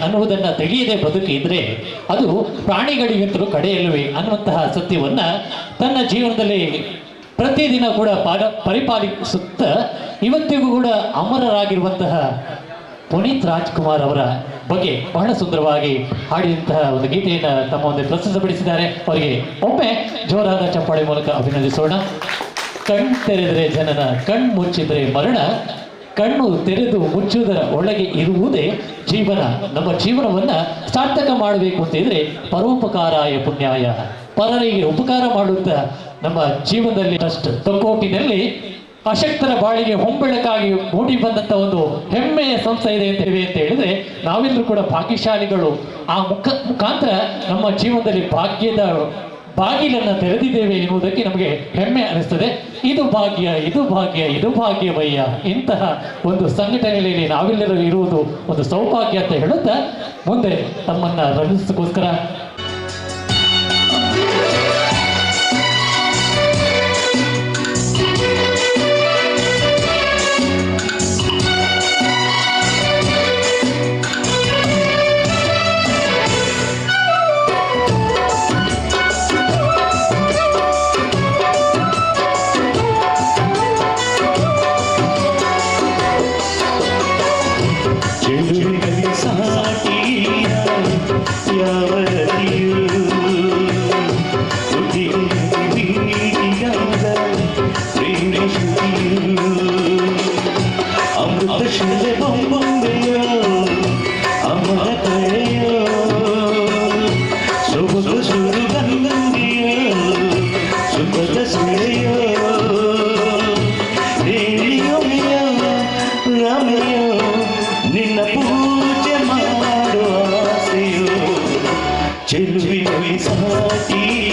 ಅನ್ನುವುದನ್ನು ತಿಳಿಯದೆ ಬದುಕಿದ್ರೆ ಅದು ಪ್ರಾಣಿಗಳಿಗಂತಲೂ ಕಡೆಯಲ್ಲವೇ ಅನ್ನುವಂತಹ ಸತ್ಯವನ್ನು ತನ್ನ ಜೀವನದಲ್ಲಿ ಪ್ರತಿದಿನ ಕೂಡ ಪರಿಪಾಲಿಸುತ್ತ ಇವತ್ತಿಗೂ ಕೂಡ ಅಮರರಾಗಿರುವಂತಹ ಪುನೀತ್ ರಾಜ್ಕುಮಾರ್ ಅವರ ಬಗ್ಗೆ ಬಹಳ ಸುಂದರವಾಗಿ ಹಾಡಿದಂತಹ ಒಂದು ಗೀತೆಯನ್ನು ತಮ್ಮ ಮುಂದೆ ಪ್ರಸ್ತುತಪಡಿಸಿದ್ದಾರೆ. ಅವರಿಗೆ ಒಮ್ಮೆ ಜೋರಾದ ಚಪ್ಪಾಳೆ ಮೂಲಕ ಅಭಿನಂದಿಸೋಣ. ಕಣ್ ತೆರೆದರೆ ಜನನ, ಕಣ್ ಮುಚ್ಚಿದರೆ ಮರಣ, ಕಣ್ಣು ತೆರೆದು ಮುಚ್ಚುವುದರ ಒಳಗೆ ಇರುವುದೇ ಜೀವನ. ನಮ್ಮ ಜೀವನವನ್ನ ಸಾರ್ಥಕ ಮಾಡಬೇಕು ಅಂತ ಇದ್ರೆ ಪರೋಪಕಾರಾಯ ಪುಣ್ಯಾಯ, ಪರರಿಗೆ ಉಪಕಾರ ಮಾಡುತ್ತಾ ನಮ್ಮ ಜೀವನದಲ್ಲಿ ಅಷ್ಟು ತೊಕ್ಕೋಟಿನಲ್ಲಿ ಅಶಕ್ತರ ಬಾಳಿಗೆ ಹೊಂಬೆಳಕಾಗಿ ಮೂಡಿ ಬಂದಂತ ಒಂದು ಹೆಮ್ಮೆಯ ಸಂಸ್ಥೆ ಇದೆ ಅಂತ ಅಂತ ಹೇಳಿದ್ರೆ ನಾವೆಲ್ಲರೂ ಕೂಡ ಭಾಗ್ಯಶಾಲಿಗಳು. ಆ ಮುಖಾಂತರ ನಮ್ಮ ಜೀವನದಲ್ಲಿ ಭಾಗ್ಯದ ಬಾಗಿಲನ್ನು ತೆರೆದಿದ್ದೇವೆ ಎನ್ನುವುದಕ್ಕೆ ನಮಗೆ ಹೆಮ್ಮೆ ಅನಿಸ್ತದೆ. ಇದು ಭಾಗ್ಯ, ಇದು ಭಾಗ್ಯ, ಇದು ಭಾಗ್ಯವಯ್ಯ. ಇಂತಹ ಒಂದು ಸಂಘಟನೆಯಲ್ಲಿ ನಾವೆಲ್ಲರೂ ಇರುವುದು ಒಂದು ಸೌಭಾಗ್ಯ ಅಂತ ಹೇಳುತ್ತಾ ಮುಂದೆ ತಮ್ಮನ್ನ ರಂಜಿಸೋಕ್ಕೋಸ್ಕರ ಚೆಲುವಿನಲ್ಲಿ ಸಾಟಿಯ ಯಾವ ರತಿಯು, ನುಡಿಯಲ್ಲಿ ಭೀತಿಯಾದ ಪ್ರೇಮ ಶ್ರುತಿಯು, ಅಮೃತ ಶಿಲೆ ಬೊಂಬೆಯೋ ಅಮರ ಕಳೆಯೋ, ಸೊಬಗು ಸುರುಗಂಗಿಯೋ ಸುಖದ ಸೆಳೆಯೋ, ಹೇಳಿಯೊಮೆಯೋ ರಮೆಯೋ ನಿನ್ನ ಪೂಜೆ ಮಾಡುವ ಆಸೆಯೋ, ಚೆಲುವಿನಲ್ಲಿ ಸಾಟಿಯ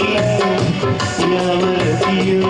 ಯಾವ ರತಿಯೋ.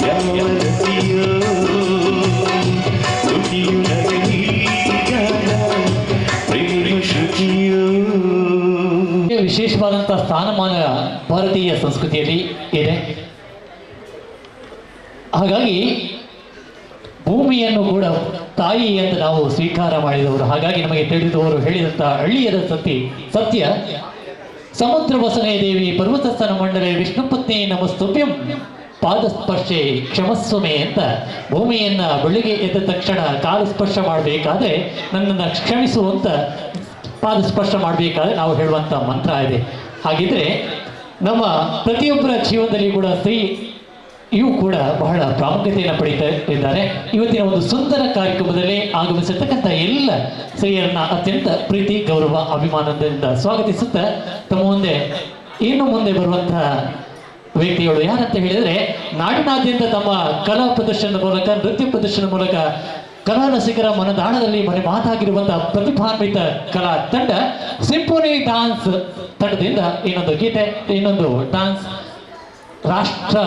ಯಾವ ರತಿಯೋ ತುಟಿಯೊಳಗೆ ಪ್ರೇಮ ಶ್ರುತಿಯೋ. ವಿಶೇಷವಾದಂತಹ ಸ್ಥಾನಮಾನ ಭಾರತೀಯ ಸಂಸ್ಕೃತಿಯಲ್ಲಿ ಇದೆ. ಹಾಗಾಗಿ ಭೂಮಿಯನ್ನು ಕೂಡ ತಾಯಿ ಅಂತ ನಾವು ಸ್ವೀಕಾರ ಮಾಡಿದವರು. ಹಾಗಾಗಿ ನಮಗೆ ತಿಳಿದವರು ಹೇಳಿದಂತಹ ಹಳ್ಳಿಯದ ಸತ್ಯ ಸಮುದ್ರ ವಸನೆ ದೇವಿ ಪರ್ವತಸ್ಥನ ಮಂಡಲೆ ವಿಷ್ಣುಪತ್ನಿ ನಮಸ್ತುಭ್ಯಂ ಪಾದಸ್ಪರ್ಶೆ ಕ್ಷಮಸ್ವಮೆ ಅಂತ ಭೂಮಿಯನ್ನ ಬೆಳಿಗ್ಗೆ ಎದ್ದ ತಕ್ಷಣ ಕಾಲು ಸ್ಪರ್ಶ ಮಾಡಬೇಕಾದ್ರೆ ನನ್ನನ್ನು ಕ್ಷಮಿಸುವಂತ ಪಾದಸ್ಪರ್ಶ ಮಾಡಬೇಕಾದ್ರೆ ನಾವು ಹೇಳುವಂಥ ಮಂತ್ರ ಇದೆ. ಹಾಗಿದ್ರೆ ನಮ್ಮ ಪ್ರತಿಯೊಬ್ಬರ ಜೀವನದಲ್ಲಿ ಕೂಡ ಸ್ತ್ರೀ ಇವು ಕೂಡ ಬಹಳ ಪ್ರಾಮುಖ್ಯತೆಯನ್ನು ಪಡೀತಾ ಇದ್ದಾರೆ. ಇವತ್ತಿನ ಒಂದು ಸುಂದರ ಕಾರ್ಯಕ್ರಮದಲ್ಲಿ ಆಗಮಿಸಿರ್ತಕ್ಕಂಥ ಎಲ್ಲ ಸ್ತ್ರೀಯರನ್ನ ಅತ್ಯಂತ ಪ್ರೀತಿ, ಗೌರವ, ಅಭಿಮಾನದಿಂದ ಸ್ವಾಗತಿಸುತ್ತಾ ತಮ್ಮ ಮುಂದೆ ಇನ್ನು ಮುಂದೆ ಬರುವಂತಹ ವ್ಯಕ್ತಿಗಳು ಯಾರಂತ ಹೇಳಿದರೆ ನಾಡಿನಾದ್ಯಂತ ತಮ್ಮ ಕಲಾ ಪ್ರದರ್ಶನದ ಮೂಲಕ, ನೃತ್ಯ ಪ್ರದರ್ಶನದ ಮೂಲಕ ಕಲಾ ರಸಿಕರ ಮನದಾಳದಲ್ಲಿ ಮನೆ ಮಾತಾಗಿರುವಂತಹ ಪ್ರತಿಭಾನ್ವಿತ ಕಲಾ ತಂಡ ಸಿಂಫೋನಿ ಡಾನ್ಸ್ ತಂಡದಿಂದ ಇನ್ನೊಂದು ಗೀತೆ, ಇನ್ನೊಂದು ಡಾನ್ಸ್, ರಾಷ್ಟ್ರ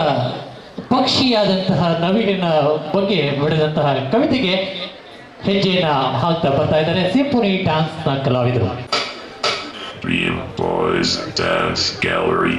ಪಕ್ಷಿಯಾದಂತಹ ನವಿಲಿನ ಬಗ್ಗೆ ಬೆಳೆದಂತಹ ಕವಿತೆಗೆ ಹೆಜ್ಜೆಯನ್ನ ಹಾಕ್ತಾ ಬರ್ತಾ ಇದ್ದಾರೆ ಸಿಂಫೋನಿ ಡಾನ್ಸ್ನ ಕಲಾವಿದರು. Dream Boys Dance Gallery.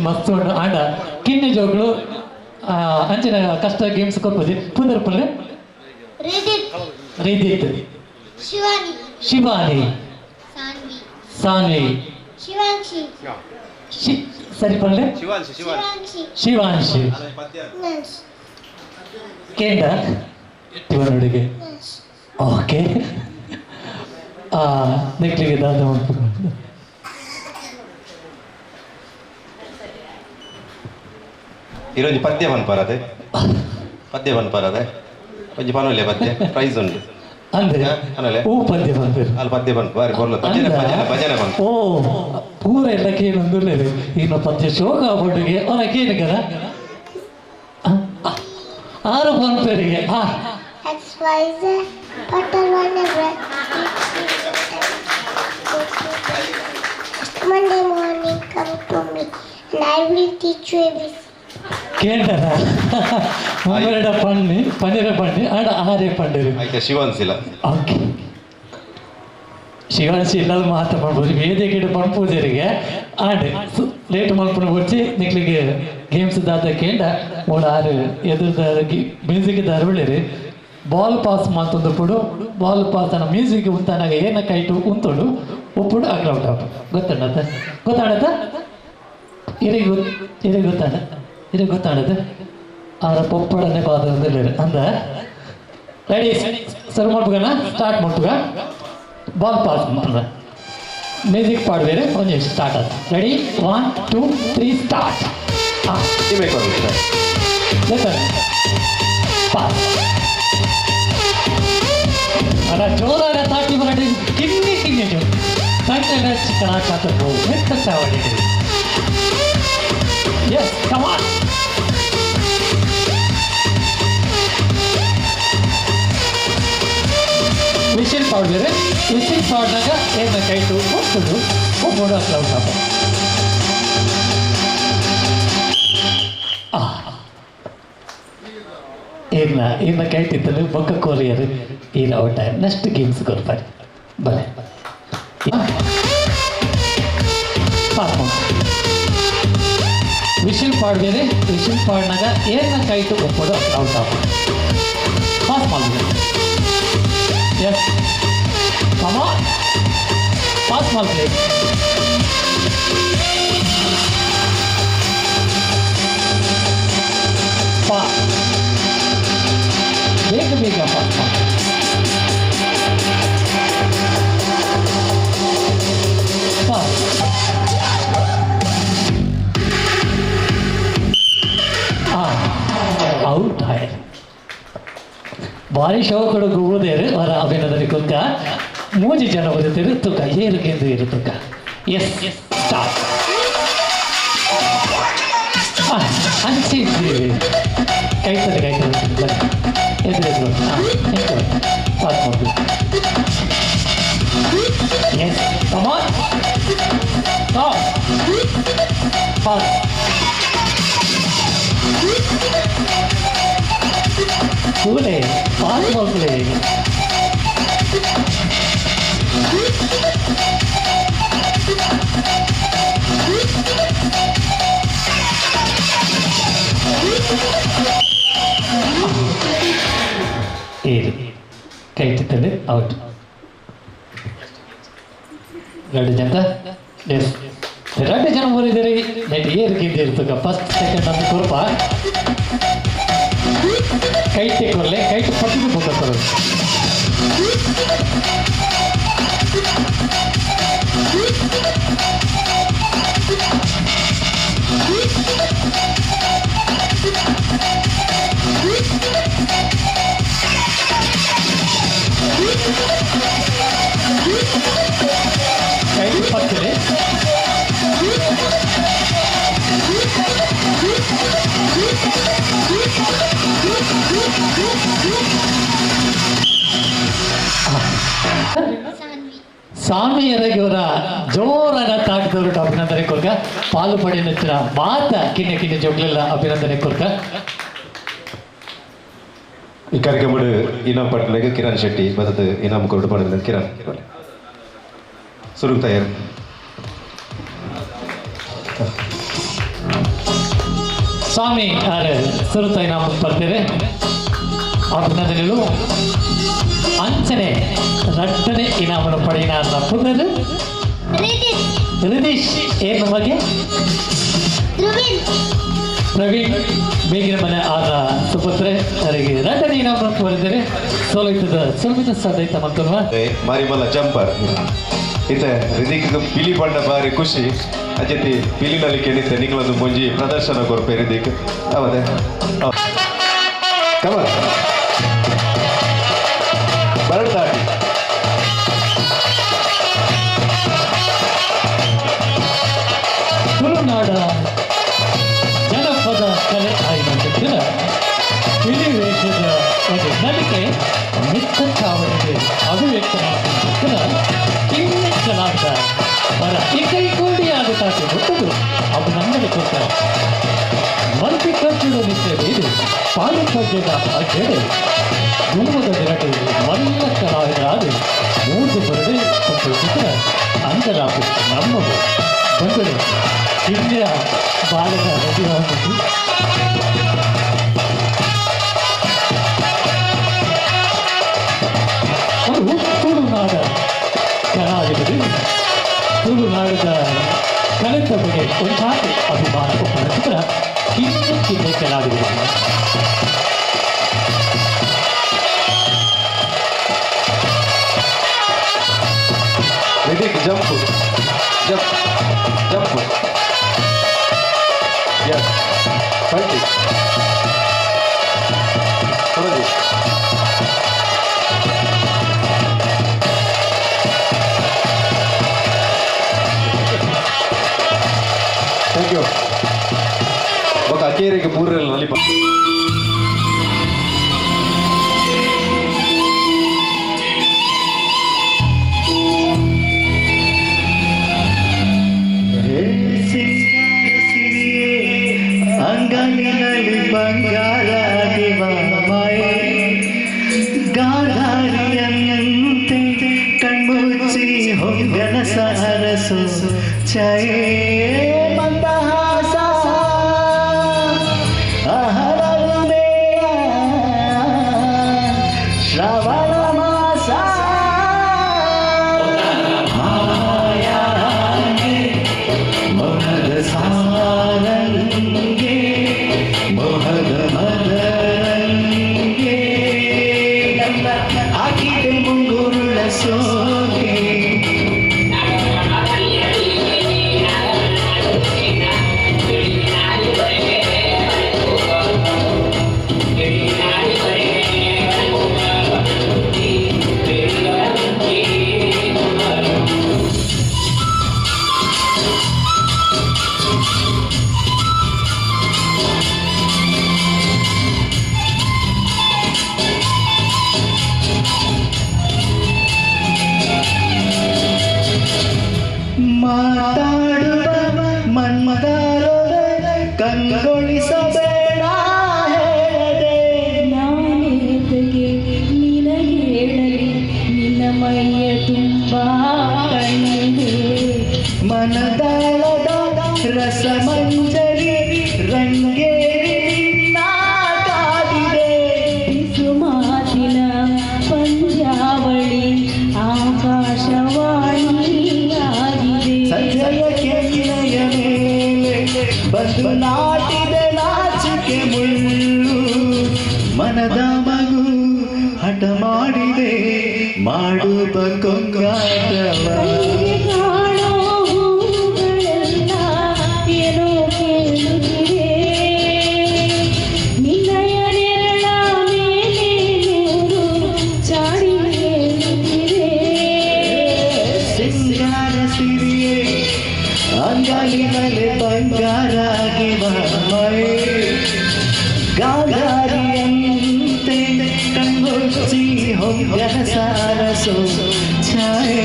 ಮಸ್ತ್ ಉಂಡು ಆಂಡ ಕಿನ್ನಿ ಜೋಗಳು ಅಂಚಿನ ಕಷ್ಟ ಗೇಮ್ಸ್ ಕೊರ್ಪುಜಿ ಪುದರ್ ಪುಲ್ಲೆ ರೀತಿತ್ತು ಶಿವಾನಿ, ಶಿವಾನಿ, ಸಾನ್ವಿ, ಸಾನ್ವಿ, ಶಿವಾಂಶಿ, ಸರಿ ಪಲ್ಲೆ ಶಿವಾಂಶಿ, ಶಿವಾಂಶಿ ನನ್ಸ್, ಕೇಂದ್ರ ಇವನೊಡಿಗೆ ನನ್ಸ್. ಓಕೆ ನೆಕ್ಲಿಗೆ ದಾದ ಮಲ್ಪು. ಈರೊಂಜಿ ಪದ್ಯ ಪನ್ಪರದೆ, ಪದ್ಯ ಪನ್ಪರದೆ ಒಂಜಿ ಪನೊಲೆ ಪದ್ಯ ಪ್ರೈಸ್ ಉಂಟು. ಅಂದ್ರೆ ಅನಲೆ ಓ ಪದ್ಯ ಪನ್ಪೇರು ಅಲ್ಲಿ ಪದ್ಯ ಪನ್ಪು ಬಾರಿ ಬೊರ್ಲು ಭಜನೆ ಭಜನೆ ಭಜನೆ ಪನ್ಪು. ಓ ಪೂರ ಎಲ್ಲ ಕೇಳೊಂದುಲ್ಲೇರು ಇನ್ನು ಪದ್ಯ ಶೋಕ ಬೊಡ್ಡುಗೆ ಅವನ ಕೇಳಿಗದ ಆರು ಪನ್ಪೇರಿಗೆ ಆ X Y Z, butter one bread. Monday morning come to me and I will teach you ABC. ಕೇಂದ್ರ ಮುಂಬೆರಡ ಪಣ್ಣಿ ಪನ್ನೀರ ಪಣ್ಣಿ ಆಡ ಆರೇ ಪಂಡಿರು. ಆಯ್ತಾ ಶಿವಾನ್ಸಿಲ. ಓಕೆ ಶಿವಾಂಶಿ ಇಲ್ಲದ ಮಾತ ಮಾಡ್ಬೋದು ವೇದಿಕೆ ಪಂಪೂಜರಿಗೆ ಆಂಡ್ ಲೇಟ್ ಮಲ್ಪುನ ಬೊಚ್ಚಿ ನಿಕ್ಲಿಗೆ ಗೇಮ್ಸ್ ದಾದ ಕೇಂಡ ಮೂಲ ಆರು ಎದುರ್ದ ಮ್ಯೂಸಿಕ್ ದಾರ ಒಳ್ಳೇರಿ. ಬಾಲ್ ಪಾಸ್ ಮಾತೊಂದು ಪುಡು ಬಾಲ್ ಪಾಸ್ ಅನ್ನ ಮ್ಯೂಸಿಕ್ ಉಂತಾನಾಗ ಏನ ಕೈಟು ಉಂತುಡು ಉಪ್ಪುಡು ಅಗ್ಲ ಔಟ್ ಆಪು ಗೊತ್ತಣ್ಣತ್ತ ಗೊತ್ತಾಡತ್ತ ಇರಿಗೆ ಇರಿಗೆ ಗೊತ್ತಾಡ ಇರಿಗೆ ಗೊತ್ತಾಡದ ಆರ ಪೊಪ್ಪಡನೆ ಬಾದ ಅಂದ ರೆಡಿ ಸರ್ ಮಾಡ್ಬೇಕಣ್ಣ ಸ್ಟಾರ್ಟ್ ಮಾಡ್ಬೇಕ ಬಾಲ್ ಪಾಸ್ ಅಂದ ಮ್ಯೂಸಿಕ್ ಪಾಡ್ಬೇರೆ ಒಂದು ಸ್ಟಾರ್ಟ್ ಆಯ್ತು. Ready 1 2 3 start. ಪಾಸ್ ಅಲ್ಲ ಜೋರಾದ ತಾಟಿ ಬರಡಿ ಕಿನ್ನಿ ಕಿನ್ನಿ ತಂಟೆಲ್ಲ ಚಿಕ್ಕಣ ಕಾತದ್ದು ಮೆತ್ತ ಚಾವಡಿ. ಎಸ್ ಕಮಾನ್ ವಿಸಿಲ್ ಪಾಡ್ಬೇರೆ ವಿಸಿಲ್ ಪಾಡಿದಾಗ ಏನ ಕೈಟು ಹೋಗ್ತದ್ದು ಒಬ್ಬರು ಔಟ್ ಆಪ. ಏನ ಏನ ಕೈಟಿತ್ತಲು ಬೊಕ್ಕ ಕೋರಿಯರು ಈ ಔಟ್ ನೆಕ್ಸ್ಟ್ ಗೇಮ್ಸ್ ಕೊಡ್ತಾರೆ ಬಲೆ ಪಾಸ್ ವಿಸಿಲ್ ಪಾಡ್ಬೇರೆ ವಿಸಿಲ್ ಪಾಡಿನಾಗ ಏನ ಕೈಟು ಒಪ್ಪೋದು ಔಟ್ ಆಪ ಪಾಸ್ ಮಾಡ್ಬೇಕು. Yes. Come on. Pass ball play. Pass. ಬೇಗ ಬೇಗ ಪಾಸ್ ಮಾಡಿ. ಪಾಸ್. ಔಟ್ ಆಯ್ತು. ಭಾರಿ ಶೋಕಡು ಗುವುದೇರು ಅವರ ಅಭಿನಂದನೆ ಕುಕ್ಕ ಮೂಜಿ ಜನ ಬರುತ್ತೀರು ತುಕ್ಕ ಏರುಗೆಂದು ಇರು ತುಕ್ಕ. ಎಸ್ ಸ್ಟಾರ್ಟ್ ಅಂಚಿದ್ದೀವಿ ಕೈತದೆ ಕೈತದೆ ಬನ್ನಿ ಎದುರು ಎದುರು ಹಾಂ ಪಾಸ್ ಮಾಡ್ತೀವಿ. ಎಸ್ ಕಮಾನ್ ಪಾಸ್ ಕೂಲೆ ಪಾಸ್ ಮಾಡ್ಕೊಳ್ಳಿ. ಏಳು ಕೈ ತಿತ್ತಲ್ಲಿ ಔಟ್. ಎರಡು ಜನ ಎಸ್ ಎರಡು ಜನ ಊರಿದ್ದೀರಿ ನೆಟ್ ಏರು ಗೆದ್ದಿರ್ತಕ್ಕ ಫಸ್ಟ್ ಸೆಕೆಂಡ್ ಅಂತ ಕುರುಪ ಕೈ ತೆಕ್ಕೊರ್ಲೆ ಕೈ ಪಟ್ಟಿಗೆ ಹೋಗ್ತಾರೆ. ಕೈ ಪಕ್ಕಲೆ ಸ್ವಾಮಿಯರಗಿಯವರ ಜೋರಾದ ತಾಟದವರು ಅಭಿನಂದನೆ ಕೊರ್ಕ ಪಾಲು ಪಡೆ ನೆಚ್ಚಿನ ಮಾತ ಕಿನ್ನೆ ಕಿನ್ನೆ ಜೋಗ್ಲೆಲ್ಲ ಅಭಿನಂದನೆ ಕೊರ್ಕ. ಈ ಕಾರ್ಯಕ್ರಮ ಇನಾಮ್ ಪಟ್ಟಣಗೆ ಕಿರಣ್ ಶೆಟ್ಟಿ ಬದದು ಇನಾಮ್ ಕೊರಡು ಪಡೆದ ಕಿರಣ್ ಸುರುಗ್ ತಯಾರು. ಸ್ವಾಮಿ ಯಾರು ಸುರುತ ಇನಾಮ್ ಬರ್ತೀರಿ ಅಭಿನಂದನೆಗಳು. ಅಂಚನೆ ರಟ್ಟನೆ ಇನಾಮನ್ನು ಪಡೆಯಿನ ಪುನರ್ ರಿದೀಶ್ ಏನು ಬಗ್ಗೆ ಪ್ರವೀಣ್ ಬೇಗಿನ ಮನೆ ಆದ ಸುಪುತ್ರೆ ಅವರಿಗೆ ರಟ್ಟನೆ ಇನಾಮನ್ನು ಪಡೆದರೆ ಸೋಲಿತದ ಸುಲಭಿತ ಸಾಧ್ಯತೆ ಮತ್ತು ಮಾರಿಮಲ್ಲ ಜಂಪರ್ ಇತ್ತೆ ರಿದಿಕ್ ಪಿಲಿ ಬಣ್ಣ ಬಾರಿ ಖುಷಿ ಅಜತಿ ಪಿಲಿನಲ್ಲಿ ಕೇಳಿದ್ದೆ ನಿಗಳೊಂದು ಮುಂಜಿ ಪ್ರದರ್ಶನ ಕೊರ್ಪೆ ರಿದಿಕ್ ಹೌದೇ ಕಮರ್ ಬರಡ್ತಾಟಿ ತುಳುನಾಡ ಜನಪದ ಕಲೆ ಆಯ್ದ ಬಿಳಿ ವೇಷದ ಒಂದು ನಲಿಕೆ ಮಿತ್ತ ಚಾವಣಿಗೆ ಅಭಿವ್ಯಕ್ತ ಕಿನ್ನೆಚ್ಚಲಾದ ಬರ ಈ ಕೈಗೂಡಿಯಾದ ತಾಟಿ ಹುಟ್ಟುದು ಅವು ನಮ್ಮಲ್ಲಿ ಕೊಡ್ತಾರೆ ಮಲ್ಪಿ ಕಟ್ಟಿಡು ನಿತ್ಯ ಬೀದು ಪಾಲು ಪದ್ಯದ ಅಡ್ಡೆಡೆ ಗುಮ್ಮದ ದಿನಟು ಮಲ್ಲ ಕಲಾವಿದರಾದ ಮೂರ್ದು ಬರದೆ ಒಂದು ಚಿತ್ರ ಅಂಗಲಾಪು ನಮ್ಮವು ಬಂದರೆ ಹಿರಿಯ ಬಾಲಕ ರಘುರಾಮು. ತುಳುನಾಡಿದ ಕಲಿತ ಬಗ್ಗೆ ಒಂದಾದ ಅಭಿಮಾನ ಒಪ್ಪನ ಚಿತ್ರ Kinnu ಕಿನ್ನೆ ಕೆಲಾಡಿದರು. Hrithik jump jump jump yes ಪಲ್ಟಿ ಹೊರಗೆ. Thank you. ఒక ಅಕೇರಿಗೆ ಪೂರ್ರಲ್ಲಿ ನಲಿಪ. ಅಂಗೈನಲ್ಲಿ ಬಂಗಾರಾಗಿ ಮಾಯೆ ಗಾಂಧಾರಿಯಂತೆ ಕಣ್ಮುಚ್ಚಿ ಹೊಂಗನ ಸರಸು ಛಾಯೆ ಮಂದಹಾಸ ಅಹರರುಮೆಯ ಶ್ರವಣ ಮಾಸ ಮಾಯಾಗೆ ಮೋಹದ ಸಾರಂಗೆ ಮೋಹದ ಮದರಂಗೆ ನನ್ನ ಹಾಕಿದೆ ಮುಂಗುರುಳ ಸೋಗೆ. ಮಾತಾಡುವ ಮನ್ಮದಾರರ ಕಂಗೊಳಿಸಬೇಡ ಹೇಳದೆ. ನಾನೇತಗೆ ನಿನಗೆ ಹೇಳಲಿ ನಿನ್ನ ಮೈಯ ತುಂಬ ಕಣ್ಣಿದೆ. ಮನದಾಳದ ರಸಮಂಜರಿ ರಂಗೇರಿ ನಿನ್ನ ಕಾದಿದೆ. ಬಿಸು ಮಾತಿನ ಪಂದ್ಯಾವಳಿ ಆಕಾಶವಾಣಿಯಾಗಿದೆ. ಸಂಜೆಯ ಕೆನ್ನೆಯ ಮೇಲೆ ಬಂದು ನಾಟಿದೆ ನಾಚಿಕೆ ಮುಳ್ಳು. ಮನದ ಮಗು ಹಠ ಮಾಡಿದೆ ಮಾಡುವ ಕೊಂಗಾಟವ. ಕಣ್ಣಿಗೆ ಕಾಣೋ ಹೂಗಳೆಲ್ಲ ಏನೋ ಕೇಳುತ್ತಿವೆ. ನಿನ್ನಯ ನೆರಳ ಮೇಲೆ ನೂರು ಚಾಡಿ ಹೇಳುತ್ತಿವೆ. ಸಿಂಗಾರ ಸಿರಿಯೇ ಅಂಗಾಲಿನಲ್ಲಿ ಬಂಗಾರಾಗಿ ಮಾಯೆ ಗಾಂಧಾರಿಯಂತೆ ಕಣ್ಮುಚ್ಚಿ ಹೊಂಗನ ಸಾರಸೋ ಛಾಯೆ.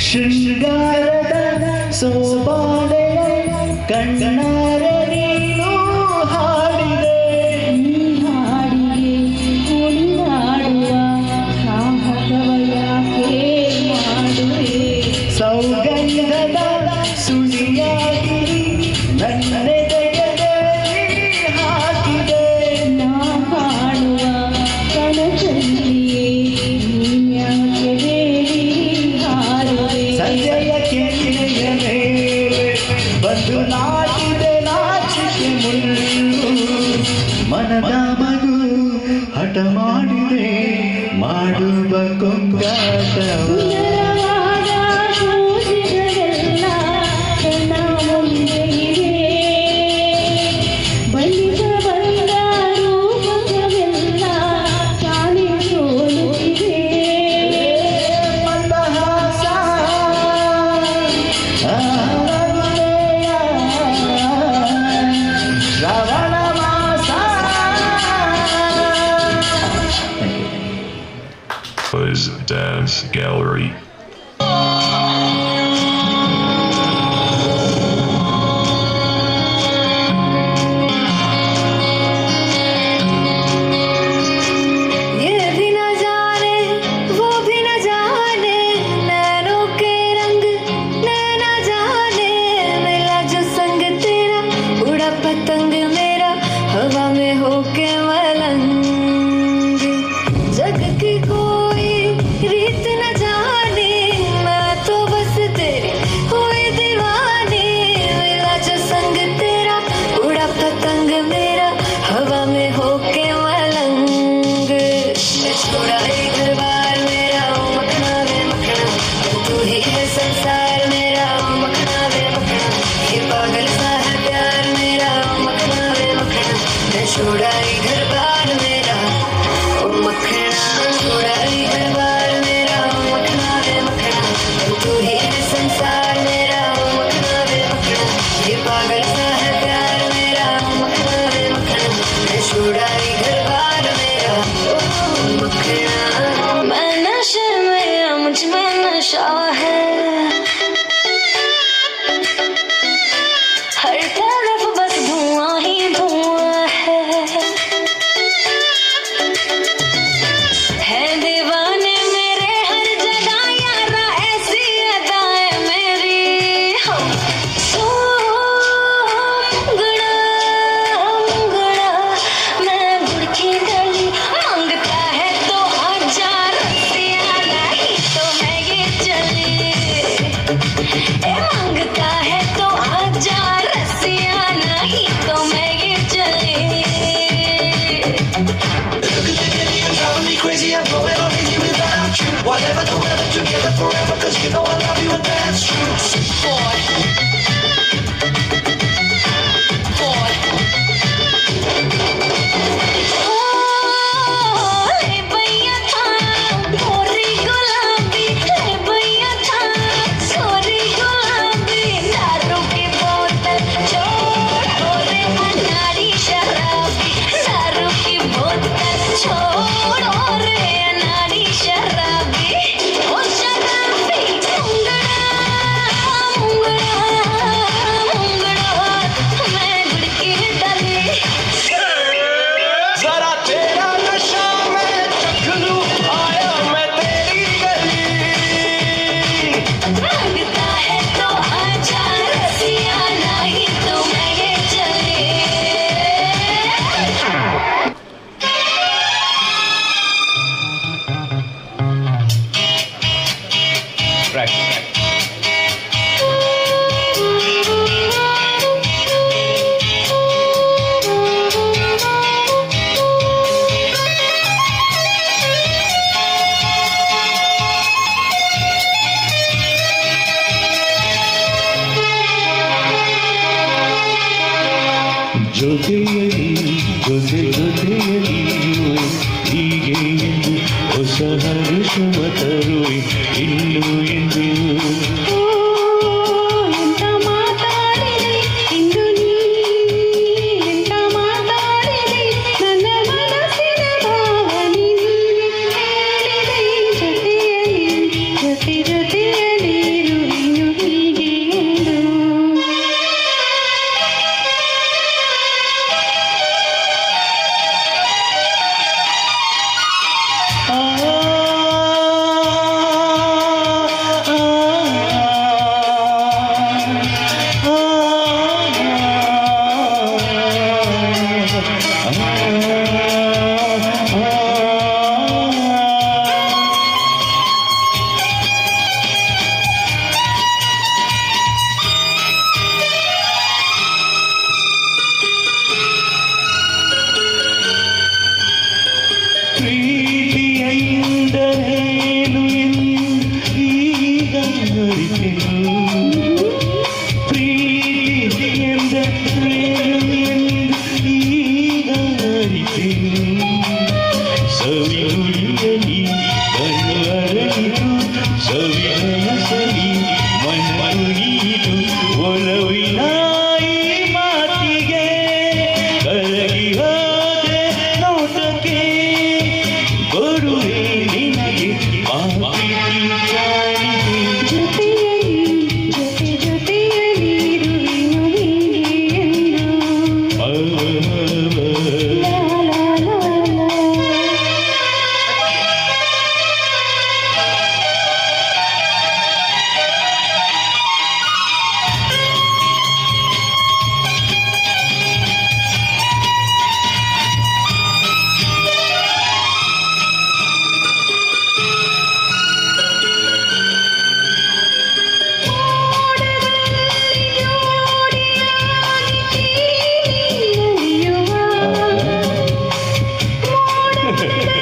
ಶೃಂಗಾರದ ಸೋಬಾನೆಯ ಕಣ್ಣಾರೆ ನೀನು ಹಾಡಿದೆ. ಈ ಹಾಡಿಗೆ ಕುಣಿದಾಡುವ ಸಾಹಸವ ಯಾಕೆ ಮಾಡುವೆ? ಸೌಗಂಧದ ಸುಳಿಯಾಗಿ ನನ್ನೆದೆಗೆ ಹಾಕಿದೆ. ನಾ ಕಾಣುವ ಕನಸಲ್ಲಿಯೇ ನೀನ್ಯಾಕೆ ಬೇಡಿ ಹಾರುವೆ? ಸಂಜೆಯ ಕೆನ್ನೆಯ ಮೇಲೆ ಬಂದು ನಾಟಿದೆ ನಾಚಿಕೆ ಮುಳ್ಳು. ಮನದ ಮಗು ಹಠ ಮಾಡಿದೆ ಮಾಡುವ ಕೊಂಗಾಟವ. ಸುಂದರವಾದ ಸೂಜಿಗಳೆಲ್ಲ ಕಣ್ಣ ಮುಂದೆ ಇವೆ. ಬಣ್ಣಿಸಬಲ್ಲ ರೂಪಕವೆಲ್ಲ ತಾನೇ ಸೋಲುತ್ತಿವೆ. ಮಂದಹಾಸ ಅಹರಗುಣೆಯ ಶ್ರವಣ ಮಾಸ. Buzz Dance Gallery. Whatever the weather, together forever, 'cause you know I love you and that's true. Boy. Boy. जरा तेरा नशा मैं चख लूं, आया मैं तेरी गली। मांगता है तो आजा रसिया, नहीं तो मैं ये चले। ಜೊತೆಯಲಿ ಜೊತೆ ಜೊತೆಯಲಿ ಇರುವೆ ಹೀಗೆ ಎಂದು ಹೊಸ ಹರುಷವ ತರುವೆ ಇನ್ನು ಎಂದು. ಎಂತ ಮಾತಾಡಿದೆ ಇಂದು ನೀ, ಎಂತ ಮಾತಾಡಿದೆ, ನನ್ನ ಮನಸ್ಸಿನ ಭಾವನೆ ನೀನೆ ಹೇಳಿದೆ. ಜೊತೆಯಲ್ಲಿ ಜೊತೆ ಜೊತೆಯಲ್ಲಿ ಇರುವೆನು ಹೀಗೆ ಎಂದು. ಆ, ಆ, ಆ, ಆ, ಆ. ಪ್ರೀತಿಯೆಂದರೇನು ಎಂದು ಈಗ ಅರಿತೆನು. ಪ್ರೀತಿ ಎಂದರೇನು ಎಂದು ಈಗ ಅರಿತೆನು. ಸವಿನುಡಿಯಲಿ ಕಣ್ಣು ಅರಳಿತು, ಸವಿನಸಲಿ ಮನ ಕುಣಿಯಿತು. ಒಲವಿನ ಈ ಮಾತಿಗೆ ಕರಗಿ ಹೋದೆ ನೋಟಕ್ಕೆ, ಕೊಡುವೆ ನಿನಗೆ ಆ ಪ್ರೀತಿ ಕಾಣಿಕೆ. ಜೊತೆಯಲ್ಲಿ ಜೊತೆ ಜೊತೆಯಲ್ಲಿ ಇರುವೆನು ಹೀಗೆ ಎಂದು. ಆ, ಲಾ ಲಾ ಲಾ ಲಾ. ಮೋಡದಲ್ಲಿ ಜೋಡಿಯಾಗಿ ತೇಲಿ ನಲಿಯುವ. ಮೋಡದಲ್ಲಿ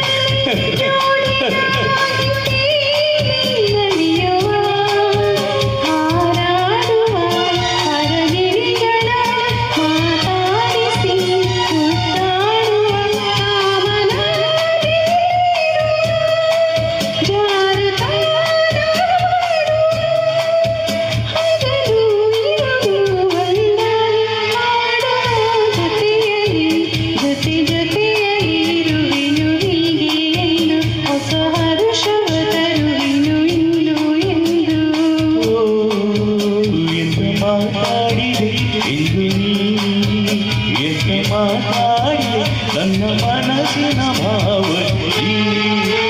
ಜೋಡಿಯಾಗಿ ತೇಲಿ ನಲಿಯುವ. ಹಾರಾಡುವ ಹರಗಿರಿಗಳ ಮಾತಾಡಿಸಿ ಮುತ್ತಾಡುವ ಕಾಮನದಿ ಜಾರುತ್ತಾಡುವ. ಹಗಲು ಇರುಳು ಒಂದಾಗಿ ಮಾಡುವ. ಜೊತೆಯಲ್ಲಿ ಜೊತೆ ಜೊತೆಯಲ್ಲಿ ಇರುವೆನು ಹೀಗೆ ಎಂದು, ಹೊಸ ಹರುಷವ ತರುವೆನು ಇನ್ನು ಎಂದು. ಎಂದು ಮಾತಾಡಿದೆ ಇಂದು ನೀ, ಎಂದು ಮಾತಾಡಿದೆ, ನನ್ನ ಮನಸ್ಸಿನ ಭಾವ ನೀನೇ.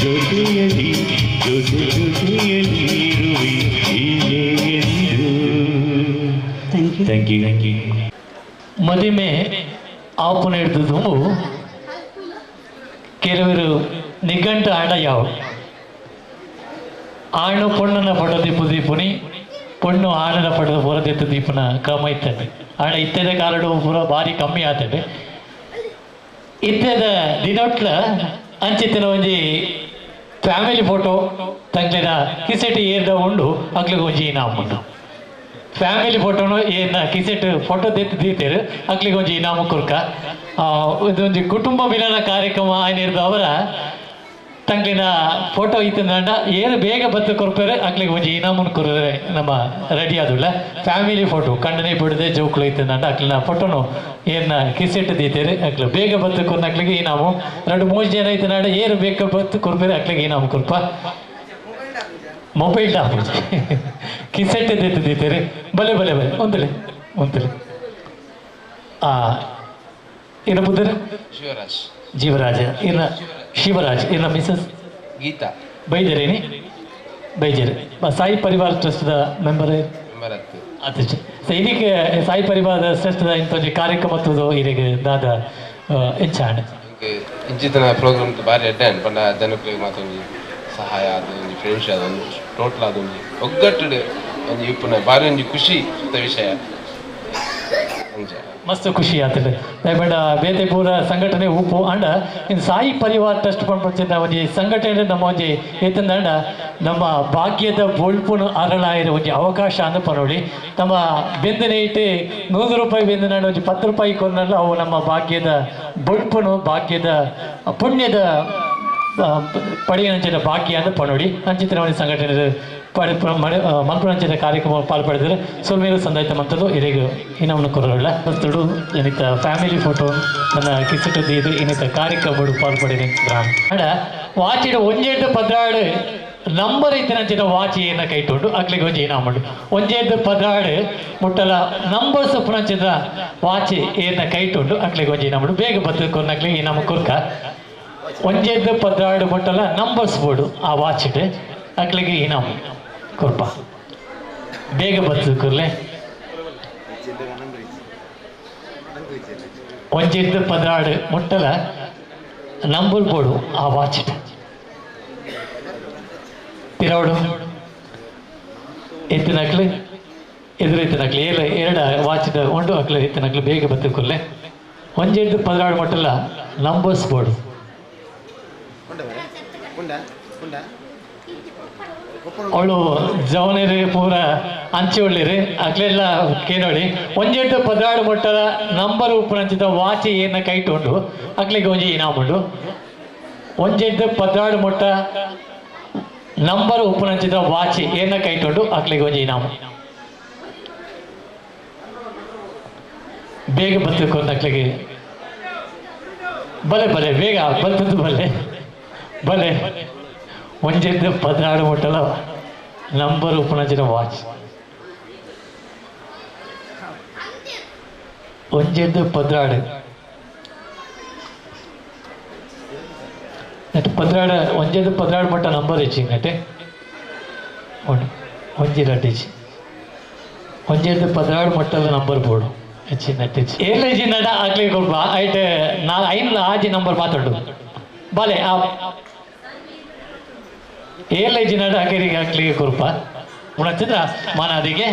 ಜೊತೆಯಲ್ಲಿ ಜೊತೆ ಜೊತೆಯಲ್ಲಿ ಇರುವೆ ಹೀಗೆ ಎಂದು. Thank you. Thank you, thank you. ಮದಿಮೆ ಆಪುನ ಹಿಡಿದು ಕೆಲವರು ನಿಘಂಟು ಆಂಡ ಯಾವ ಆಣು ಪೊಣ್ಣನ ಪಡೋ ದೀಪು ದೀಪುನಿ, ಪೊಣ್ಣು ಆಣನ ಪಡೆದ ಪೂರ ದೀಪನ ಕ್ರಮ ಇತ್ತಂತೆ. ಆಣ ಇತ್ತೆದ ಕಾಲಡು ಪೂರ ಭಾರಿ ಕಮ್ಮಿ ಆತದೆ. ಇತ್ತೆದ ದಿನೊಟ್ಲ ಅಂಚಿತ್ತಿನ ಒಂಜಿ ಫ್ಯಾಮಿಲಿ ಫೋಟೋ ತಂಗ್ಲಿನ ಕಿಸೆಟ್ ಏರ್ದ ಉಂಡು ಅಕ್ಲಿಗೆ ಒಂಜಿ ಇನಾಮ್ ಉಂಡು. ಫ್ಯಾಮಿಲಿ ಫೋಟೋನು ಏನ ಕಿಸೆಟ್ ಫೋಟೋ ದೆತ್ತ್ ದೀತೆರ್ ಅಕ್ಲಿಗೆ ಒಂಜಿ ಇನಾಮು ಕೊರ್ಕ. ಇದೊಂಜಿ ಕುಟುಂಬ ಮಿಲನ ಕಾರ್ಯಕ್ರಮ ಆಯ್ನಿರ್ದ ಅವರ ತಂಗ್ಲಿನ ಫೋಟೋ ಇತ್ತಂಡ ಏರು ಬೇಗ ಬತ್ತು ಕೊರ್ಪೇರೆ ಅಕ್ಲಿಗೆ ಒಂಜಿ ಇನಾಮುನ್ ಕೊರ್ರೆ ನಮ್ಮ ರೆಡಿ ಆದುಳ್ಳ. ಫ್ಯಾಮಿಲಿ ಫೋಟೋ ಕಣ್ಣನೆ ಬಿಡದೆ ಜೋಕುಲು ಇತ್ತಂಡ ಅಕ್ಲಿನ ಫೋಟೋನು ಏರ್ನ ಕಿಸೆಟ್ ದೀತೇರು ಅಕ್ಲು ಬೇಗ ಬತ್ತು ಕೊರ್ನ ಅಕ್ಲಿಗೆ ಇನಾಮು. ಎರಡು ಮೂರು ಜನ ಇತ್ತಂಡ ಏರು ಬೇಗ ಬತ್ತು ಕೊರ್ಪೇರೆ ಅಕ್ಲಿಗೆ ಇನಾಮು ಕೊರ್ಪ. ಮೊಬೈಲ್ ಡಾಪ್ ಕಿಸೆಟ್ ದೆತ್ತು ದೀತೇರು. ಬಲೆ ಬಲೆ ಬಲೆ ಒಂದಲೆ ಒಂದಲೆ. ಇನ್ನು ಬುದ್ಧರು ಶಿವರಾಜ್. ಜೀವರಾಜ ಇನ್ನ ಶಿವರಾಜ್ ಇನ್ನ ಮಿಸಸ್ ಗೀತಾ ಬೈಜರೇನಿ ಬೈಜರ್ ಸಾಯಿ ಪರಿವಾರ ಟ್ರಸ್ಟ್ದ ಮೆಂಬರ್ ಮೆಂಬರ್ ಅತ್ತು. ಅತಿಶ್ ಸೊ ಇದಕ್ಕೆ ಸಾಯಿ ಪರಿವಾರ ಟ್ರಸ್ಟ್ದ ಇಂಥ ಒಂಜಿ ಕಾರ್ಯಕ್ರಮ ತೂದು ಇರೆಗ್ ದಾದ ಎಂಚಾಂಡ್? ಇಂಚಿತನ ಪ್ರೋಗ್ರಾಮ್ ಬಾರಿ ಎಡ್ಡೆ ಪಂಡ ಜನಕ್ಲೆಗ್ ಮಾತ ಒಂಜಿ ಸಹಾಯ ಆದ್ ಒಂಜಿ ಫ್ರೆಂಡ್ಸ್ ಆದ್ ಒಂಜಿ ಟೋಟಲ್ ಆದ್ ಒಂಜಿ ಒಗ್ಗಟ್ಟುಡು ಒಂಜಿ ಇಪ್ಪುನ ಬಾರಿ ಒಂಜಿ ಖುಷಿ ವಿಷಯ ಅಂಚ. ಮಸ್ತ್ ಖುಷಿ ಆತಂಡ್. ದಯಪಂಡ ಬೇತೆ ಪೂರ ಸಂಘಟನೆ ಉಪ್ಪು ಅಂಡ ಇನ್ ಸಾಯಿ ಪರಿವಾರ ಟ್ರಸ್ಟ್ ಪಂಪಂಚಿನ ಒಂಜಿ ಸಂಘಟನೆ ನಮ್ಮ ಒಂಜಿ ಏತಂದಂಡ ನಮ್ಮ ಭಾಗ್ಯದ ಬೊಳ್ಪುನು ಅರಳಾಯಿರ ಒಂಜಿ ಅವಕಾಶ ಅಂದ್ ಪನೊಳಿ. ನಮ್ಮ ಬೆಂದನೆ ಇಟ್ಟು 100 ರೂಪಾಯಿ ಬೆಂದನಾಂಡ ಒಂಜಿ 10 ರೂಪಾಯಿ ಕೊರ್ನಲ್ಲ ಅವು ನಮ್ಮ ಭಾಗ್ಯದ ಬೊಳ್ಪುನು ಭಾಗ್ಯದ ಪುಣ್ಯದ ಪಡೆಯಂಚಿನ ಭಾಗ್ಯ ಅಂದ್ ಪನೊಳಿ. ಅಂಚಿನ ಒಂಜಿ ಸಂಘಟನೆ ಮಲ್ಪುನಂಚಿನ ಕಾರ್ಯಕ್ರಮ ಪಾಲ್ಪಡೆದರೆ ಸೊಲ್ಮೇರು ಸಂದಾಯಿತ ಮಂತದ್ದು ಇರೆಗ್ ಇನವನ್ನು ಕೊರಲ್ಲ ತುಡು ಏನಿತ ಫ್ಯಾಮಿಲಿ ಫೋಟೋ ನನ್ನ ಕಿಸೆಟ್ ದೀದು ಇನ್ನಿತ ಕಾರ್ಯಕ್ರಮ ಪಾಲ್ಪಡೆದ. ಅಂಡ ವಾಚಿಡ್ ಒಂಜೆಡ್ದು 16 ನಂಬರ್ ಇತ್ತಿನಂಚಿನ ವಾಚಿ ಏನ ಕೈಟುಂಡು ಅಕ್ಲಿಗೆ ಒಂಜಿ ಇನಾಮುಂಡು. ಒಂಜೆಡ್ದು 16 ಮುಟ್ಟಲ ನಂಬರ್ಸ್ ಪುನಂಚಿನ ವಾಚಿ ಏನ ಕೈಟುಂಡು ಅಕ್ಲಿಗೆ ಒಂಜಿ ಇನಾಮುಂಡು. ಬೇಗ ಬತ್ತು ಕೊರ್ನಕ್ಲಿಗೆ ಇನಾಮ ಕೊರ್ಕ. ಒಂಜೆಡ್ದು 16 ಮುಟ್ಟಲ ನಂಬರ್ಸ್ ಬೋರ್ಡು ಆ ವಾಚಿಡ್ ಅಕ್ಲಿಗೆ ಇನಾಮು ಕೊರ್ಪ. ಬೇಗ ಬತ್ತು ಕೊರ್ಲೆ. ಒಂಜೆಡ್ದು 16 ಮುಟ್ಟಲ ನಂಬರ್ ಬೋರ್ಡು ಆ ವಾಚಿಡ್ ತಿರೋಡು ಎತ್ತಿನಕ್ಲು ಎದುರು ಎತ್ತಿನಕ್ಲು ಏಳು ಎರಡು ವಾಚಿದ ಉಂಡು ಅಕ್ಲು ಎತ್ತಿನಕ್ಲು ಬೇಗ ಬತ್ತು ಕೊರ್ಲೆ. ಒಂಜೆಡ್ದು 16 ಮುಟ್ಟಲ ನಂಬರ್ಸ್ ಬೋರ್ಡು. ಅವಳು ಜವನಿರಿ ಪೂರ ಅಂಚೆ ಒಳ್ಳಿರಿ ಅಕ್ಲೆಲ್ಲ ಕೇನೋಳಿ. ಒಂಜೆಡ್ದು 16 ಮುಟ್ಟಲ ನಂಬರ್ ಉಪ್ಪುನಂಚಿದ ವಾಚಿ ಏನ ಕೈಟು ಉಂಡು ಅಕ್ಲಿಗೆ ಒಂಜಿ ಇನಾಮುಂಡು. ಒಂಜೆಡ್ದು 16 ಮುಟ್ಟ ನಂಬರ್ ಉಪ್ಪುನಂಚಿದ ವಾಚಿ ಏನ ಕೈಟುಂಡು ಅಕ್ಲಿಗೆ ಒಂಜಿ ಇನಾಮು. ಬೇಗ ಬತ್ತು ಅಕ್ಲಿಗೆ ಬಲೆ ಬಲೆ ಬೇಗ ಬರ್ತದ್ದು ಬಲೆ ಬಲೆ. ಒಂಜೆಡ್ದು 16 ಮುಟ್ಟಲ ನಂಬರ್ ಉಪ್ಪುನಂಚಿನ ವಾಚ್. ಒಂಜೆಡ್ದು 16 ನೆಟ್ 16 ಒಂಜೆಡ್ದು 16 ಮಟ್ಟ ನಂಬರ್ ಹೆಚ್ಚಿ ನೆಟ್ಟೆ ಒಂಜಿ ರಡ್ಡು ಹೆಚ್ಚಿ ಒಂಜೆಡ್ದು 16 ಮಟ್ಟದ ನಂಬರ್ ಬೋರ್ಡು ಹೆಚ್ಚಿ ನೆಟ್ ಹೆಚ್ಚಿ ಏಳು ನಡ ಆಗ್ಲಿಕ್ಕೆ ಕೊಡ್ಬಾ ಐಟ್ ನಾ ಐನ್ ಆಜಿ ನಂಬರ್ ಮಾತಾಡು ಬಾಲೆ ಆ ಏಳು ನಡ ಹಾಕಿರಿಗೆ ಹಾಕ್ಲಿಕ್ಕೆ ಕೊರ್ಪ. ಮುಣಚಿದ್ರ ಮಾನಾದಿಗೆ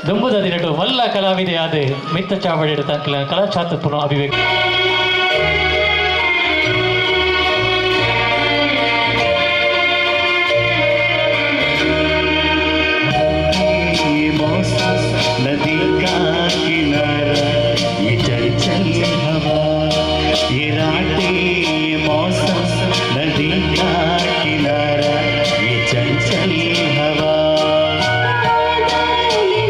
ದುಂಬುದ ದಿನಟು ಮಲ್ಲ ಕಲಾವಿದೆ ಆದ ಮಿತ್ತ ಚಾವಡಿ ತಕ್ಕಲ ಕಲಾಛಾತ್ರ ಪುನಃ ಅಭಿವ್ಯಕ್ತಿ. नदी का किनारा ये चंचल हवा ये रातें ये मौसम नदी का किनारा ये चंचल हवा। ये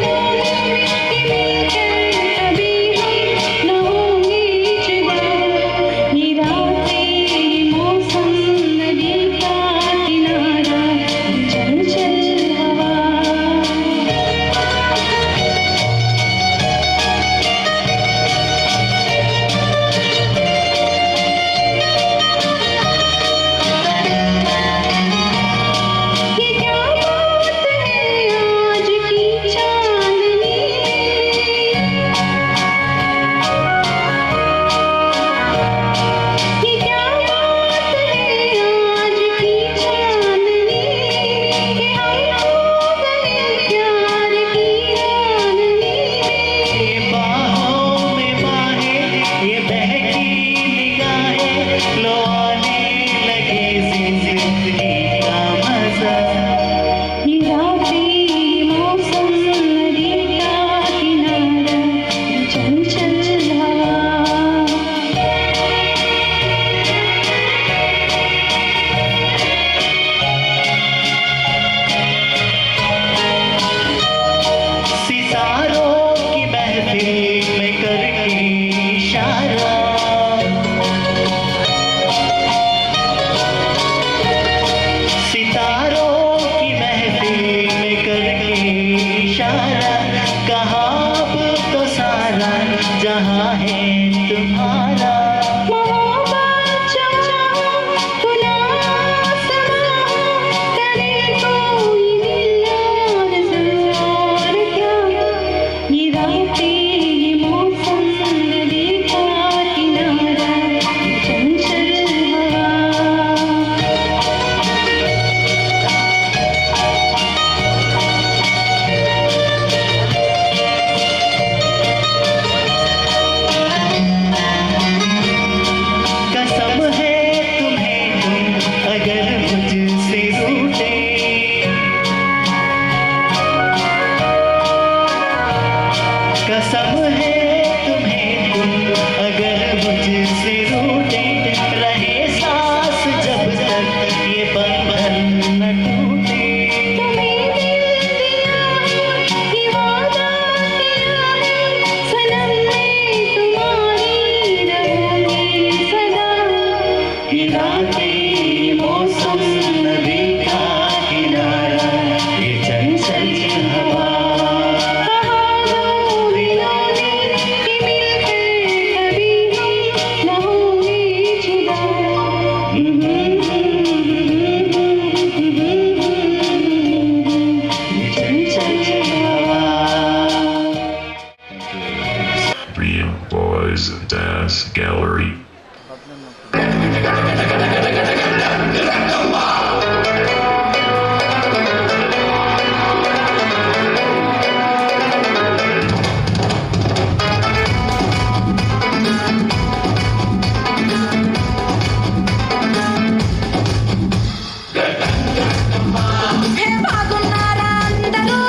హే బాగున్నారా అందరూ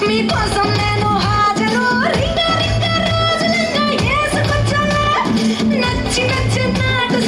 మీకోసం నేను హాజరు రింగ రింగ రోజులంగా వేసుకొచ్చానా నచ్చి నచ్చి నాటు.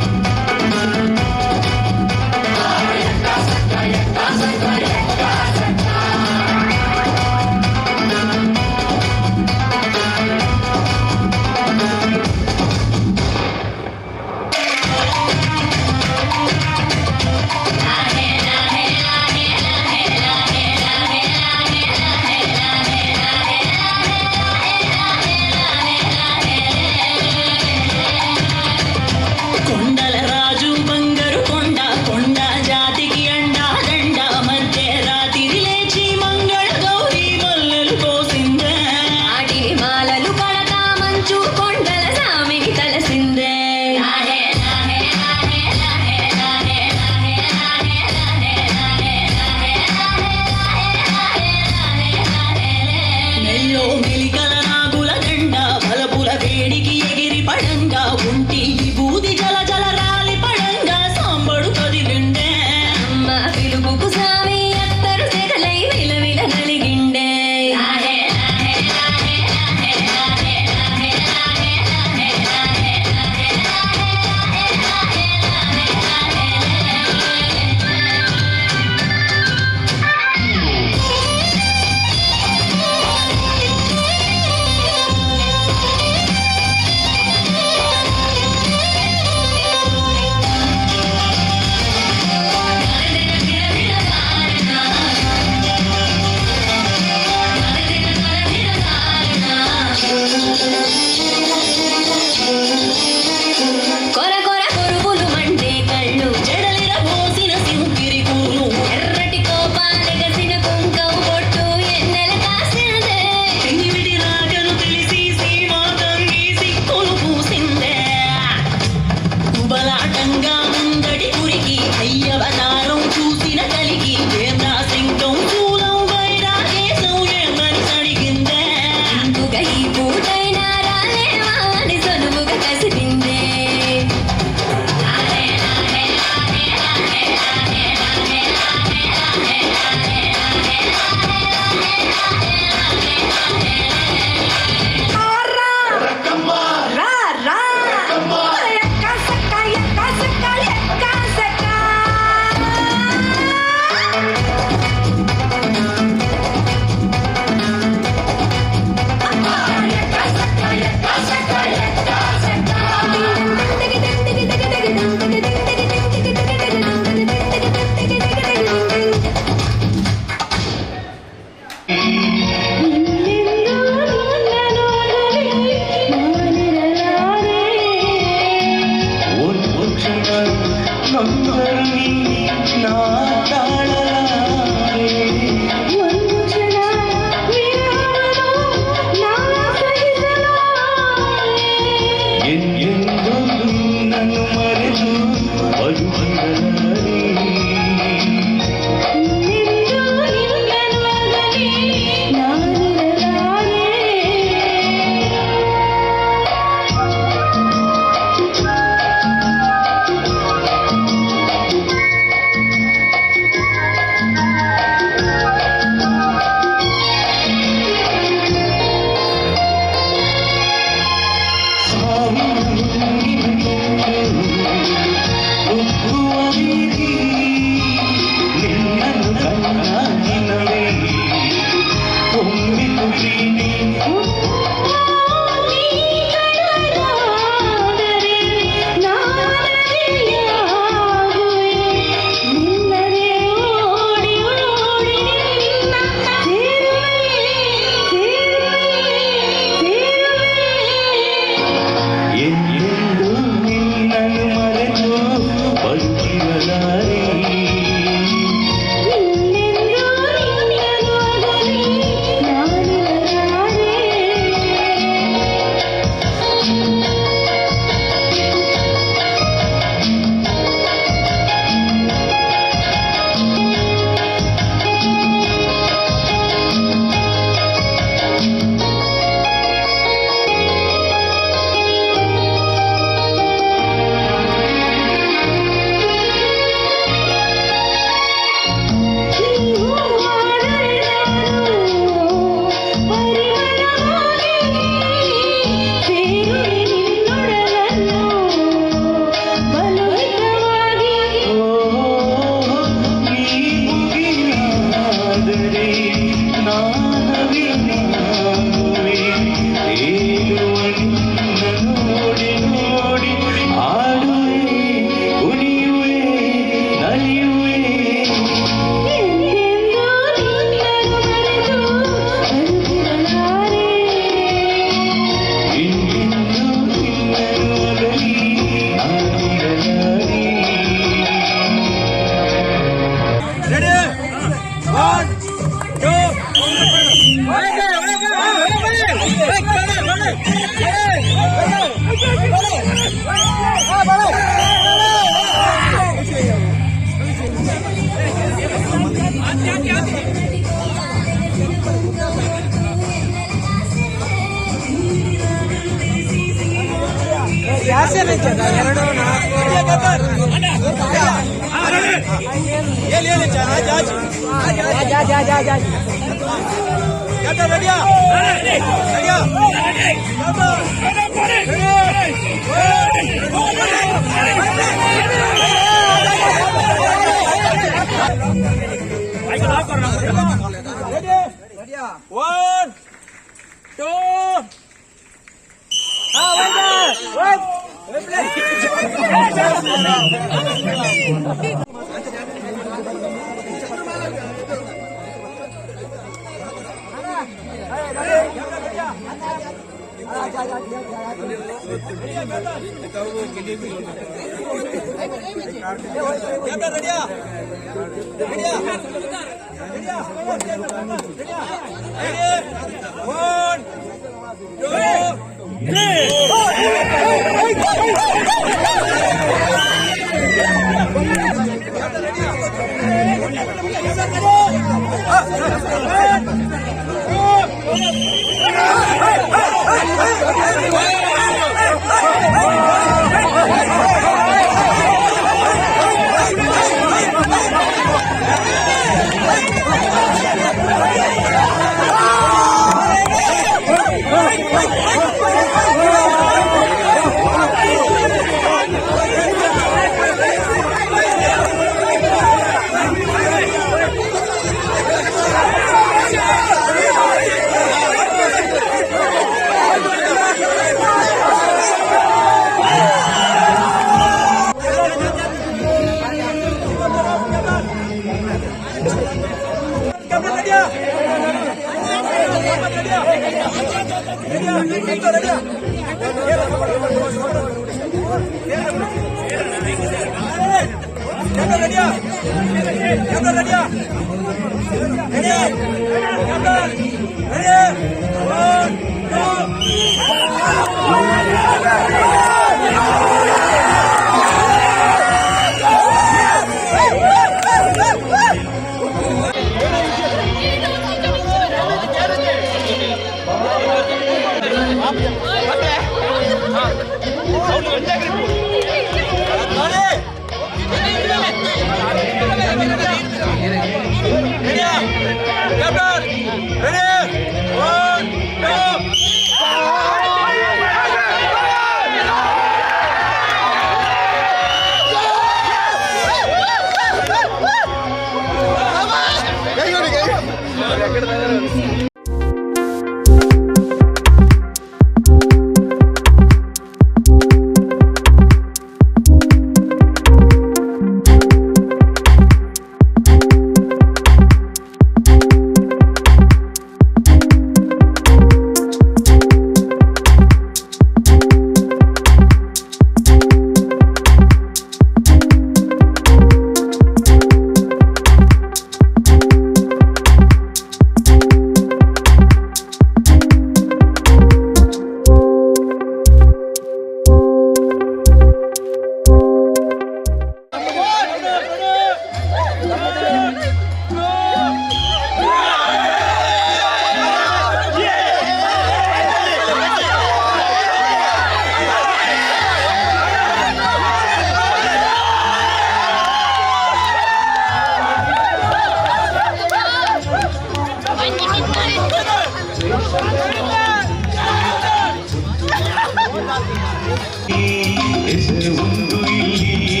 ಹೆಸರು ಒಂದು ಇಲ್ಲಿ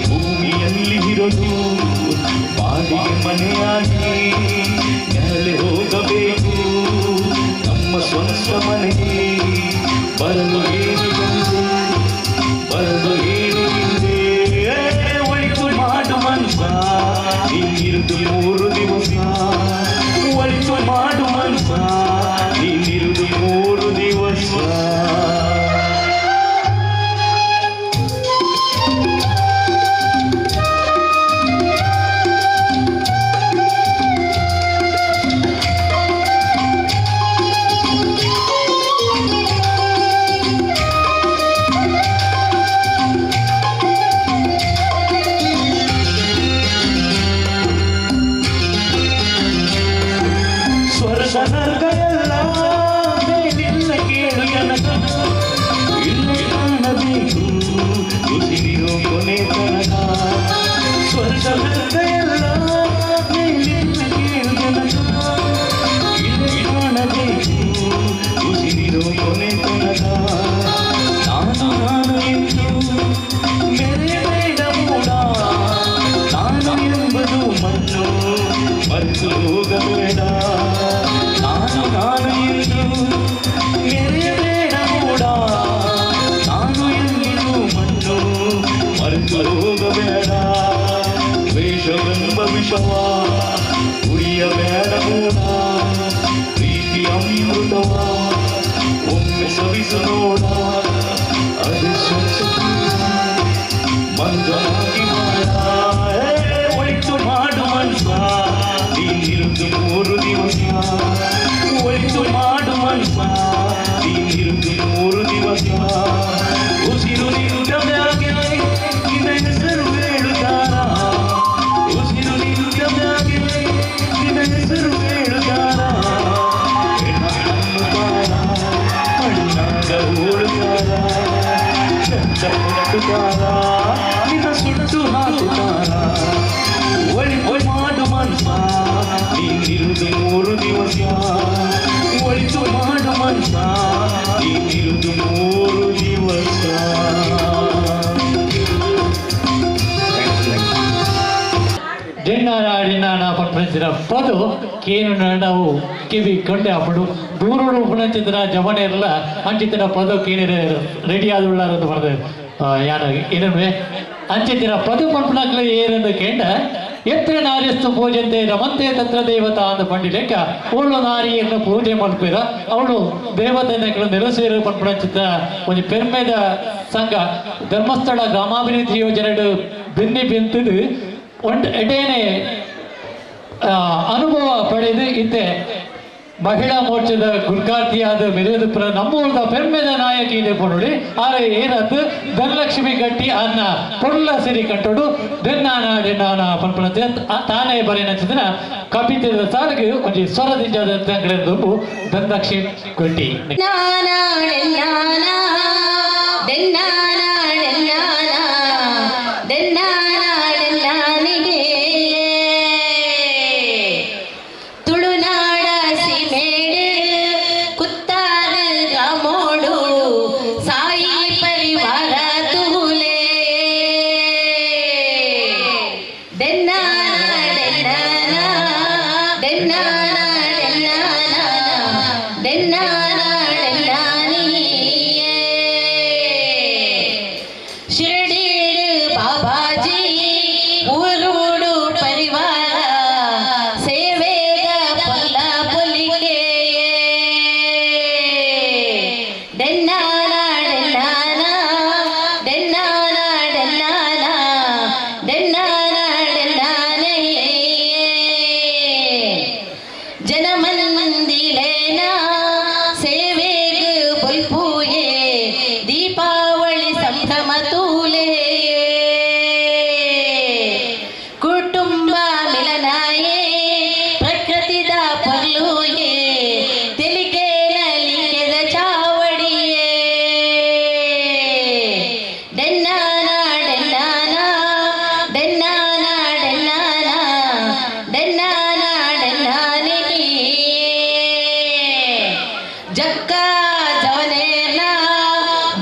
ಭೂಮಿಯಲ್ಲಿ ಇರಲು ಬಾಡಿಗೆ ಮನೆಯಾಗಿ ಮೇಲೆ ಹೋಗಬೇಕು ನಮ್ಮ ಸ್ವಂತ ಮನೆ ಬರಲು ಏನು ಹಿಂದೆ ಬರಲು ಏನು ಹಿಂದೆ ಒಳಿತು ಮಾಡು ಮನುಷ್ಯ ನೀನಿರುದು 3 ದಿವಸ ಒಳಿತು ಮಾಡು ಮನುಷ್ಯ ನೀನಿರುದು 3 ದಿವಸ. ದೀಪವ ಉರಿಯಬೇಡ ಮೂಡ ಪ್ರೀತಿ ಅಮೃತವ ಒಮ್ಮೆ ಸವಿಸು ನೋಡ ಅದು ಸ್ವಚ್ಛ ಮಂಜಾಗಿ ಮಾಡ ಒಳಿತು ಮಾಡು ಮನುಷ್ಯ ನೀನಿರುದು 3 ದಿವಸ ಒಳಿತು ಮಾಡು ಮನುಷ್ಯ ನೀನಿರುದು 3 ದಿವಸ ಉಸಿರು ನಿಂತ ಮ್ಯಾಗೆ ನಿನ್ನ ಹೆಸರು ಹೇಳುತ್ತಾರ ಉಸಿರು ನಿಂತ ಮ್ಯಾಗೆ ನಿನ್ನ ಹೆಸರು ಹೇಳುತ್ತಾರ ಹೆಣ್ಣುತ್ತಾರ ಮಣ್ಣಾಗ ಹೋಳುತ್ತಾರ ಚಂದ ಕೊಟ್ಟುತ್ತಾರ ನಿನ್ನ ಸುಟ್ಟು ಹಾಕುತ್ತಾರ ಒಳಿತು ಮಾಡು ಮನುಷ್ಯ ನೀನಿರುದು 3 ದಿವಸ ಒಳಿತು ಮಾಡು ಮನುಷ್ಯ ನೀನಿರುದು 3 ದಿವಸ. ಡಿನ್ನಾನ ಪನ್ಪಂಚಿನ ಪದು ಕೇನು ನಾವು ಕಿವಿ ಕಂಡೆ ಅಪ್ಪಡು ದೂರುಡು ಪುಣಂಚಿನ ಜವನೆ ಇರಲ್ಲ ಅಂಚಿತಿನ ಪದು ಕೇನಿರೆ ರೆಡಿ ಆದುಳ್ಳಾರಂದು ಬರೆದ ಯಾರ ಏನನ್ವೆ ಅಂಚಿತಿನ ಪದು ಪನ್ಪನಕ್ಲೆ ಏರೆಂದು ಕೇಂಡ ಎತ್ರ ನಾರಿಸ್ತು ಪೂಜೆಂತೆ ರಮಂತೆ ತತ್ರ ದೇವತಾ ಅಂದ ಪಂಡಿ ಲೆಕ್ಕ ಅವಳು ನಾರಿಯನ್ನು ಪೂಜೆ ಮಲ್ಪಿರ ಅವಳು ದೇವತೆನ ನೆಲೆಸೇರು ಪನ್ಪಣಂಚಿತ ಒಂದು ಪೆರ್ಮೆದ ಸಂಘ ಧರ್ಮಸ್ಥಳ ಗ್ರಾಮಾಭಿವೃದ್ಧಿ ಯೋಜನೆ ಬೆನ್ನಿ ಬೆಂತದು ಒಂದು ಎಡೇನೆ ಅನುಭವ ಪಡೆದು ಇತ್ತೆ ಮಹಿಳಾ ಮೋರ್ಚಾದ ಗುರ್ಕಾರ್ತಿಯಾದ ಮೆರೆದುಪುರ ನಮ್ಮೂರ್ದ ಪೆರ್ಮೆದ ನಾಯಕಿ ಇದೆ ಪೊನುಳಿ ಆರೆ ಏನತ್ತು ಧನಲಕ್ಷ್ಮಿ ಗಟ್ಟಿ ಅನ್ನ ಪೊಳ್ಳ ಸಿರಿ ಕಂಟೋಡು ದೆನ್ನಾನ ಡೆನ್ನಾನ ಪನ್ಪಣತೆ ತಾನೇ ಬರೆನಂಚಿನ ಕಪಿತದ ಸಾಲಿಗೆ ಒಂಜಿ ಸ್ವರದಿಂಜಾದ ದುಂಬು ಧನಲಕ್ಷ್ಮಿ ಗಟ್ಟಿ. ತುಳುನಾಡ ಸೀಮೇಡು ಕುತ್ತಾರ ಗ್ರಾಮೋಡು ಸಾಯಿ ಪರಿವಾರ ತೂಲೆ ದೆನ್ನಾನ ದೆನ್ನಾನ ದೆನ್ನಾನ ದೆನ್ನಾನ ದೆನ್ನಾನ ಶಿರಡೀಡು ಬಾಬಾಜಿ ಊರೂಡು ಪರಿವಾರ ಸೇವೇದ ಪೊಲ್ಲ ಪೊಲಿಗೆ ದೆನ್ನಾನ ದೆನ್ನಾನ ದೆನ್ನಾನ ದೆನ್ನಾನ ದೆನ್ನಾನ ದೆನ್ನಾನೇ ಜನಮಂದಿಲೇನ ಸೇವೆಗ್ ಬೊಲ್ಪುಯೇ ದೀಪಾವಳಿ ಸಂಭ್ರಮ ತೂಲೆ ಕುಟುಂಬ ಮಿಲನಾಯೇ ಪ್ರಕೃತಿದ ಪೊರ್ಲುಯೇ ತೆಲಿಕೆ ನಲಿಕೆದ ಚಾವಡಿಯೇ ಡೆನ್ನಾನ ಡೆನ್ನಾನ ಡೆನ್ನಾನ ಡೆನ್ನಾನ ಡೆನ್ನಾನ ಡೆನ್ನಾನೇ ಜಕ್ಕ ಜವನೇರ್ನ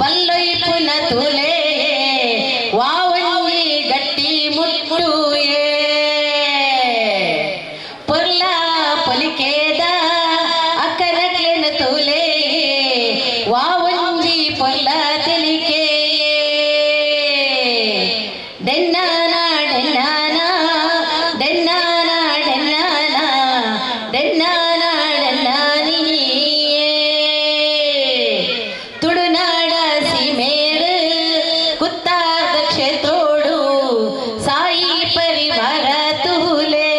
ಬಲ್ಲೊಯ್ಪುನ ತುಲೆ ವಾವಂಜಿ ಗಟ್ಟಿ ಮುಟ್ಟುಯೇ ಪೊರ್ಲ ಪೊಲಿಕೇದ ಅಕ್ಕನಕ್ಲೆನ ತುಲೆ ವಾವಂಜಿ ಪೊರ್ಲ ತೆಲಿಕೆ ಡೆನ್ನಾನ ಡೆನ್ನಾನ ಡೆನ್ನಾನ ಡೆನ್ನಾನ ಡೆನ್ನಾನ ಡೆನ್ನಾನಿಯೇ ತುಳುನಾಡ ಸೀಮೇಡು ಕುತ್ತಾದ ಕ್ಷೇತ್ರೋಡು ಸಾಯಿ ಪರಿವಾರ ತೂಲೆ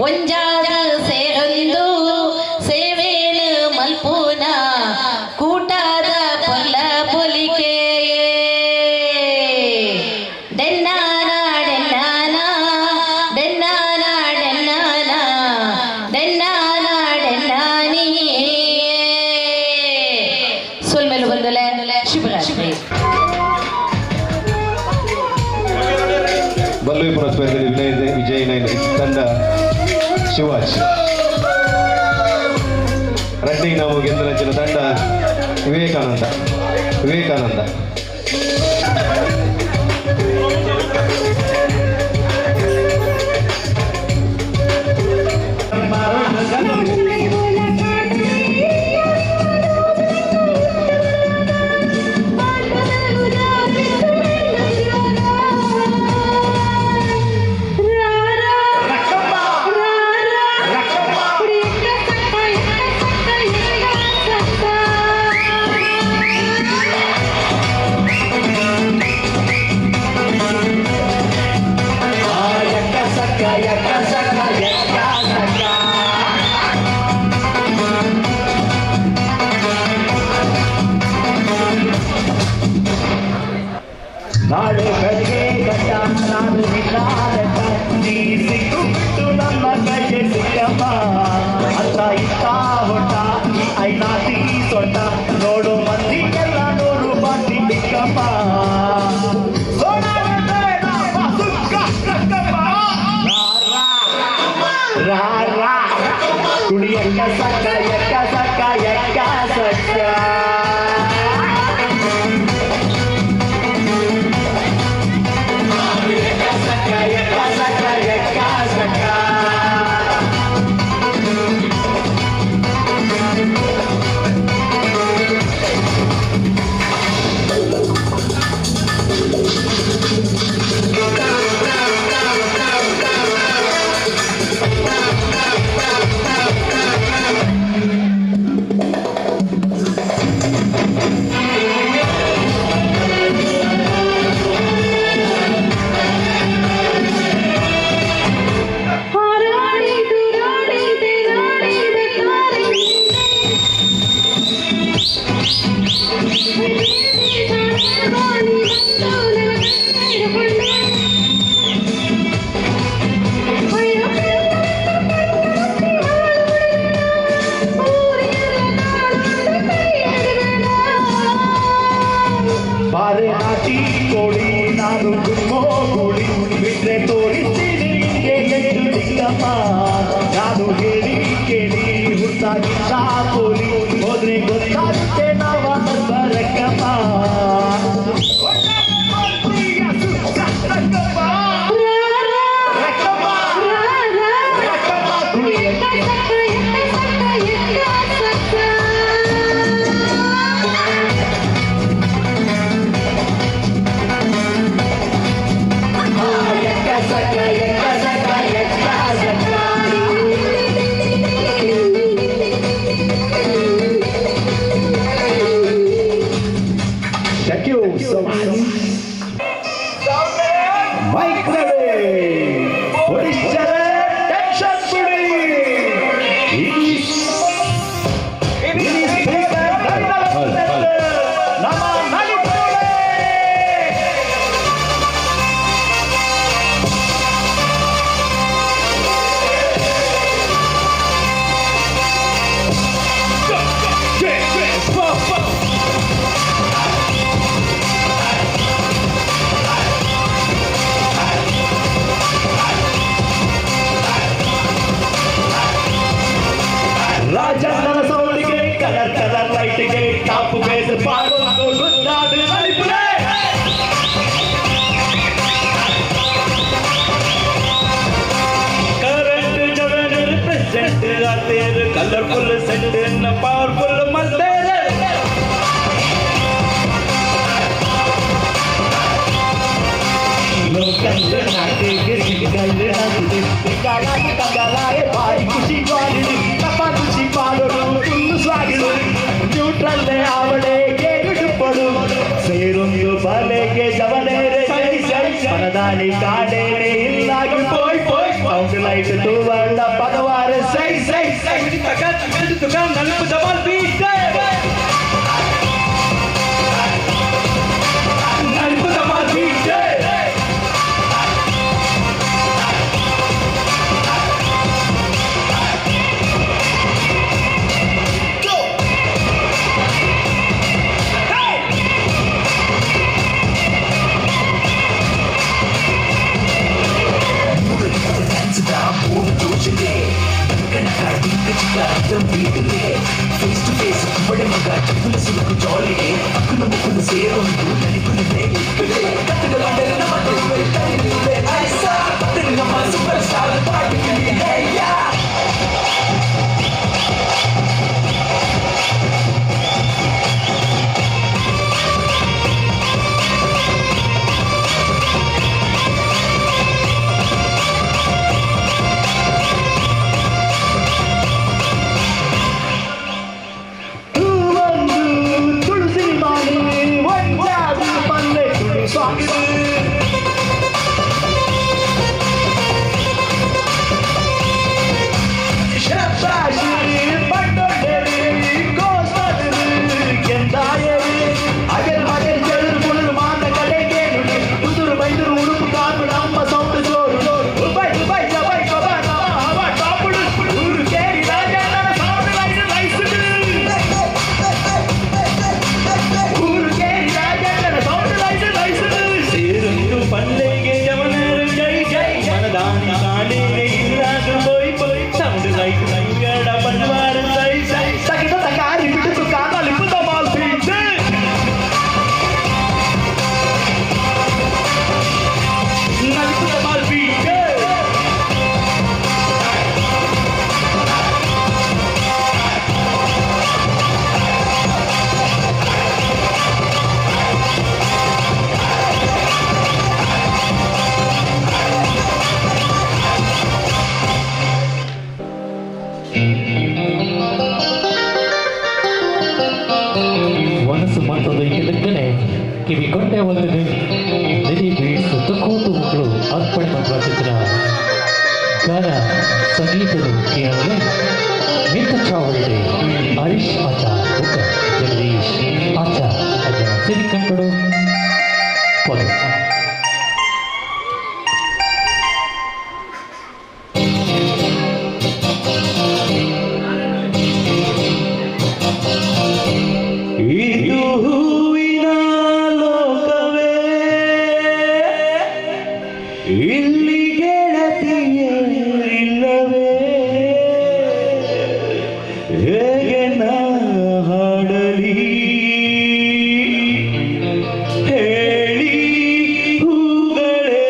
ಒಂಜಾದ ಸೇರೊಂದು ಸೇವೇನು ಮಲ್ಪೂನ ಕೂಟಾದ ಪೊಲ್ಲ ಪೊಲಿಕೆ ಡೆನ್ನಾನ ಡೆನ್ನಾನ ಡೆನ್ನಾನ ಡೆನ್ನಾನ ಡೆನ್ನಾನ ಡೆನ್ನಾನಿಯೇ ಸೊಲ್ಮೇಲು ಬಂದಲೆ ಶುಭರಾತ್ರಿ. ಬಲ್ಲುವಿಪುರ ಸ್ಪರ್ಧೆ ವಿನಯ್ ವಿಜಯ್ ನೈನ್ ತಂಡ ಶಿವಾಜ್ ರಡ್ಡಿ ನಾವು ಗೆದ್ದನಂಚಿನ ತಂಡ ವಿವೇಕಾನಂದ ವಿವೇಕಾನಂದ. Thank you. ನಾಳೆ ಬೆಳಗ್ಗೆ ಗಂಟ ನಾನು ನಿನ್ನ ನೆಟ್ಟ. ನೀ ಸಿಕ್ಕು ಬಿಟ್ಟು ನನ್ನ ಕೈಗೆ ಸಿಕ್ಕಮ್ಮ ಅಂತ ಇತ್ತ ಹೊಟ್ಟ ಐನಾತಿ ಸೊಟ್ಟ ನೋಡು ಮಂದಿಗೆಲ್ಲ ನೋಡು ಬಾಟಿ ಬಿಕ್ಕಪ್ಪ. ಕುಣಿಯಕ್ಕ ಸಕ್ಕ ಎಕ್ಕ ಸಕ್ಕ ಎಕ್ಕ ಸಕ್ಕ. ಎಕ್ಕ ಸಕ್ಕ ಎಕ್ಕ ಸಕ್ಕ ಎಕ್ಕ ಸಕ್ಕ. ಹಾರಾಡಿತು ರಾಡಿದೆ ರಾಡಿದೆ ಕಾರಿದೆ ಬಾರೆ ನಾಟಿ ಕೋಳಿ ನಾನು ಗುಮ್ಮೋ ಕೋಳಿ ಬಿಟ್ರೆ ತೋರಿಸ್ತೀನಿ ನಿನಗೆ ಎಷ್ಟು ಚಿಕ್ಕಪ್ಪ. ನಾನು ಹೇಳಿ ಕೇಳಿ ಹುಟ್ಟಾಗಿದ್ದ ಕೋಳಿ ಹೋದ್ರೆ ಗೊತ್ತಾಗುತ್ತೆ ನಾವ ರಕ್ಕಪ್ಪ. ಎಕ್ಕ ಸಕ್ಕ ಎಕ್ಕ ಸಕ್ಕ ಎಕ್ಕ ಸಕ್ಕ. Thank you so much. Mike ready. ಪೊಲೀಸರೇ ಟೆನ್ಷನ್ ಬಿಡಿ. ಈ ಸ್ಪೀಕರ್ ನಮ್ಮ ನಲಿಪುರೇ. ರಾಜಣ್ಣನ ಸೌಂಡಿಗೆ ಕಲರ್ ಕಲರ್ ಲೈಟ್ಗೆ ಟಾಪ್ ಬೇಸ್ ಪಾಡೋದು ಸುತ್ತಾಡು ನಲಿಪುರೇ. ಕರೆಂಟ್ ಜವನರ್ ಪ್ರೆಸೆಂಟ್ ಆತೇರ್ ಕಲರ್ಫುಲ್ ಸೆಟ್ ಪವರ್ಫುಲ್ ಮಲ್ತೇರೆ. ಲೋಕಲ್ ನಾಟಿಗೆ ಸಿಂಗಲ್ ನಾಟಿಗೆ ಕಂಗಲಾಯ ಬಾರಿ ಖುಷಿ ಬಾಳಿಡು ತಪ್ಪ ಖುಷಿ ಪಾಡೋಡು ತುಲ್ಲು ಸ್ವಾಗಿಡು ನ್ಯೂಟ್ರಲ್ಲೇ ಆವಡೆ ಕೇಳಿಡುಪ್ಪಡು ಸೇರೊಂದು ಬಲೆಗೆ ಜವನೇರೆ ಜೈ ಜೈ ಮನದಾನಿ ಕಾಡೇನೆ ಇಲ್ಲಾಗಿ ಪೋಯ್ ಪೋಯ್ ಸೌಂಡ್ ಲೈಟ್ ತೂವಳ್ಳ ಪದವಾರ ಸೈ ಸೈ ಸೈ ತಕ ತುಕ ನలుపు ದಬಾಲ್ ಬೀಟ್ ನలుపు ದಬಾಲ್ ಬೀಟ್. ಒಂದು ತುಳಸಿ ಮಾಲಿ ಒಂದಾದ ಲೆಕ್ಕನೆ ಕಿವಿ ಕೊಂಡೆ ಒಂದು ನಿಧಿ ಬೀಟ್ಸ್ ತುಕೂತು ಮಕ್ಕಳು ಅರ್ಪಣೆ ಮಾಡುವ ಚಿತ್ರ ಗಾನ ಸಂಗೀತದ ಕೇಳಲೆ ಮಿತ್ತ ಚಾವಳಿದೆ ಹರೀಶ್ ಆಚಾರ್ ಬುಕ್ಕ ಜಗದೀಶ್ ಆಚಾರ್ ಅಜ್ಜ ಸಿರಿಕಂಠಡು ಪೊದೆ. ಇದು ಹೂವಿನ ಲೋಕವೇ, ಇಲ್ಲಿ ಗೆಳತಿಯೇ ಇಲ್ಲವೇ, ಹೇಗೆ ನಾ ಹಾಡಲಿ ಹೇಳಿ ಹೂಗಳೇ.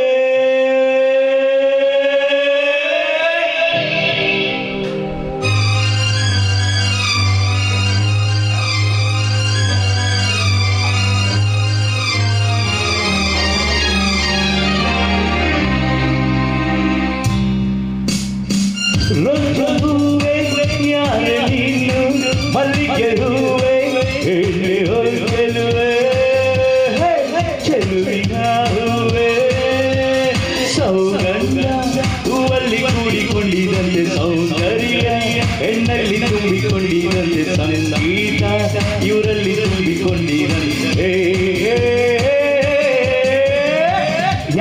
ರೋಜ ಹೂವೆ ಯಾರೆ ನೀನು, ಮಲ್ಲಿಗೆ ಹೂವೆ ಹೇಳಿ ಚೆಲುವೆ, ಚೆಲುವಿನ ಹೂವೆ, ಸೌಗಂಧ ಹೂವಲ್ಲಿ ಕೂಡಿಕೊಂಡಿದಂತೆ ಸೌಂದರ್ಯ, ಹೆಣ್ಣಲ್ಲಿ ತುಂಬಿಕೊಂಡಿದಂತೆ ಸಂಗೀತ, ಇವರಲ್ಲಿ ತುಂಬಿಕೊಂಡಿದಂತೆ.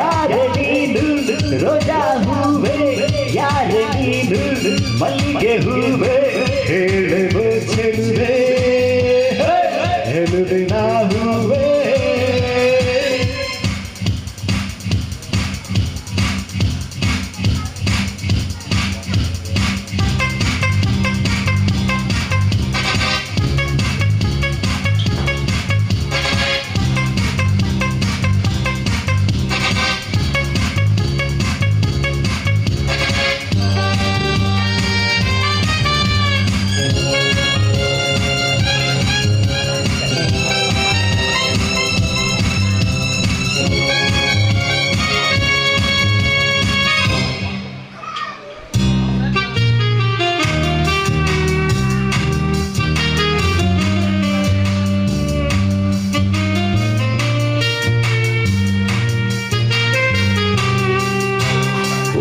ಯಾರ ನೀನು ರೋಜಾ ಹೂವೆ, ಯಾರ ನೀನು ಮಲ್ಲಿಗೆ ಹೂವೆ, ಹೇಳುವೆ ಚೆಲುವೆ, ಹೇಳುವಿನ ಹೂವೆ.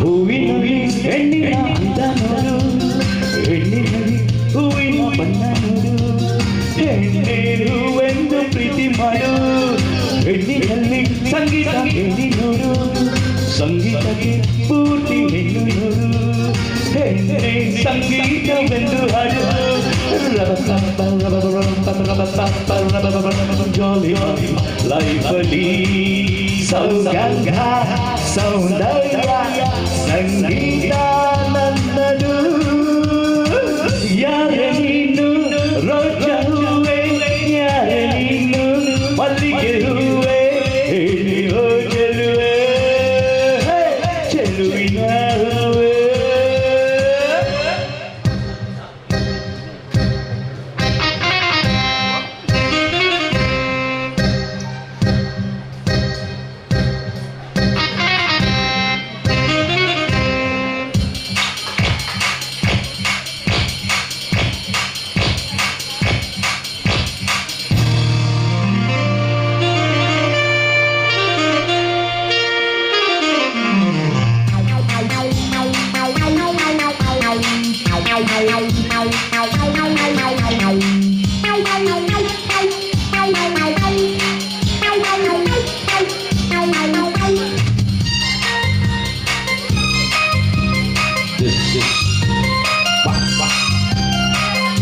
ಹೂವಿನಲ್ಲಿ ಹೆಣ್ಣಿನ ಅಂದ ನೋಡು, ಹೆಣ್ಣಿನಲ್ಲಿ ಹೂವಿನ ಬಣ್ಣ ನೋಡು, ಹೆಣ್ಣೆ ಹೂವೆಂದು ಪ್ರೀತಿ ಮಾಡು, ಹೆಣ್ಣಿನಲ್ಲಿ ಸಂಗೀತ ಕೇಳಿ ನೋಡು, ಸಂಗೀತಕ್ಕೆ ಪೂರ್ತಿ ಹೆಣ್ಣು ನೋಡು, ಹೆಣ್ಣೆ ಸಂಗೀತವೆಂದು ಹಾಡು. ಜಾಲಿ ಲೈಫಲಿ ಸೌಗಂಧ ಸೌಂದರ್ಯ ಸಂಗೀತ ನನ್ನದು. ಯಾರ ನೀನು ರೋಜ ಹೂವೆ, ಯಾರ ನೀನು ಮಲ್ಲಿಗೆ ಹೂವೆ, ಹೇಳಿ ಹೋ ಚೆಲುವೆ, ಚೆಲುವಿನ ಹೂವೆ.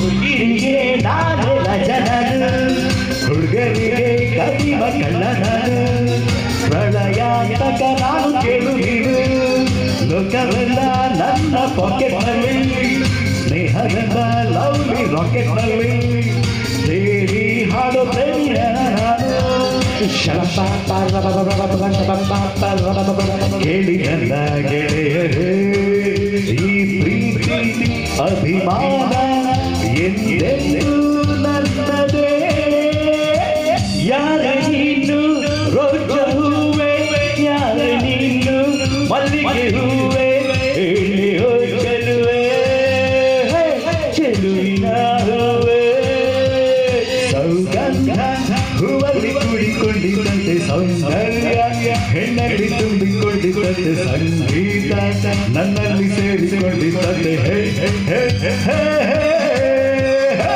ಹುಡುಗಿರಿಗೆ ನಾನು ರಜನನು, ಹುಡುಗರಿಗೆ ಕದಿಮ ಕಳ್ಳನನು, ಪ್ರಳಯಾಂತಕ ನಾನು ಕೇಳು ನೀನು, ಲೋಕವೆಲ್ಲ ನನ್ನ ಪಾಕೆಟ್ನಲ್ಲಿ, ಸ್ನೇಹವೆಂಬ ಲವ್ಲಿ ರಾಕೆಟ್ನಲ್ಲಿ, ಸೇರಿ ಹಾಡು ಪ್ರೇಮಿಯ ನಾನು. ಕೇಳಿ ನನ್ನ ಗೆಳೆಯರೇ, ಈ ಪ್ರೀತಿ ಅಭಿಮಾನ ಎಂದೆಂದೂ ನನ್ನದೇ. ಯಾರ ನೀನು ರೋಜ ಹೂವೆ, ಯಾರ ನೀನು ಮಲ್ಲಿಗೆ ಹೂವೆ, ಹೇಳಿ ಹೋ ಚೆಲುವೆ, ಚೆಲುವಿನ ಹೂವೆ, ಸೌಗಂಧ ಹೂವಲ್ಲಿ ಸೇರಿಕೊಂಡಿದ್ದಂತೆ ಸೌಂದರ್ಯ, ಹೆಣ್ಣಲ್ಲಿ ತುಂಬಿಕೊಂಡಿದ್ದಂತೆ ಸಂಗೀತ, ನನ್ನಲ್ಲಿ ಸೇರಿಕೊಂಡಿದ್ದಂತೆ ಹೇ ಹೇ ಹೇ ಹೇ ಹೇ ಹೇ ಹೇ ಹೇ.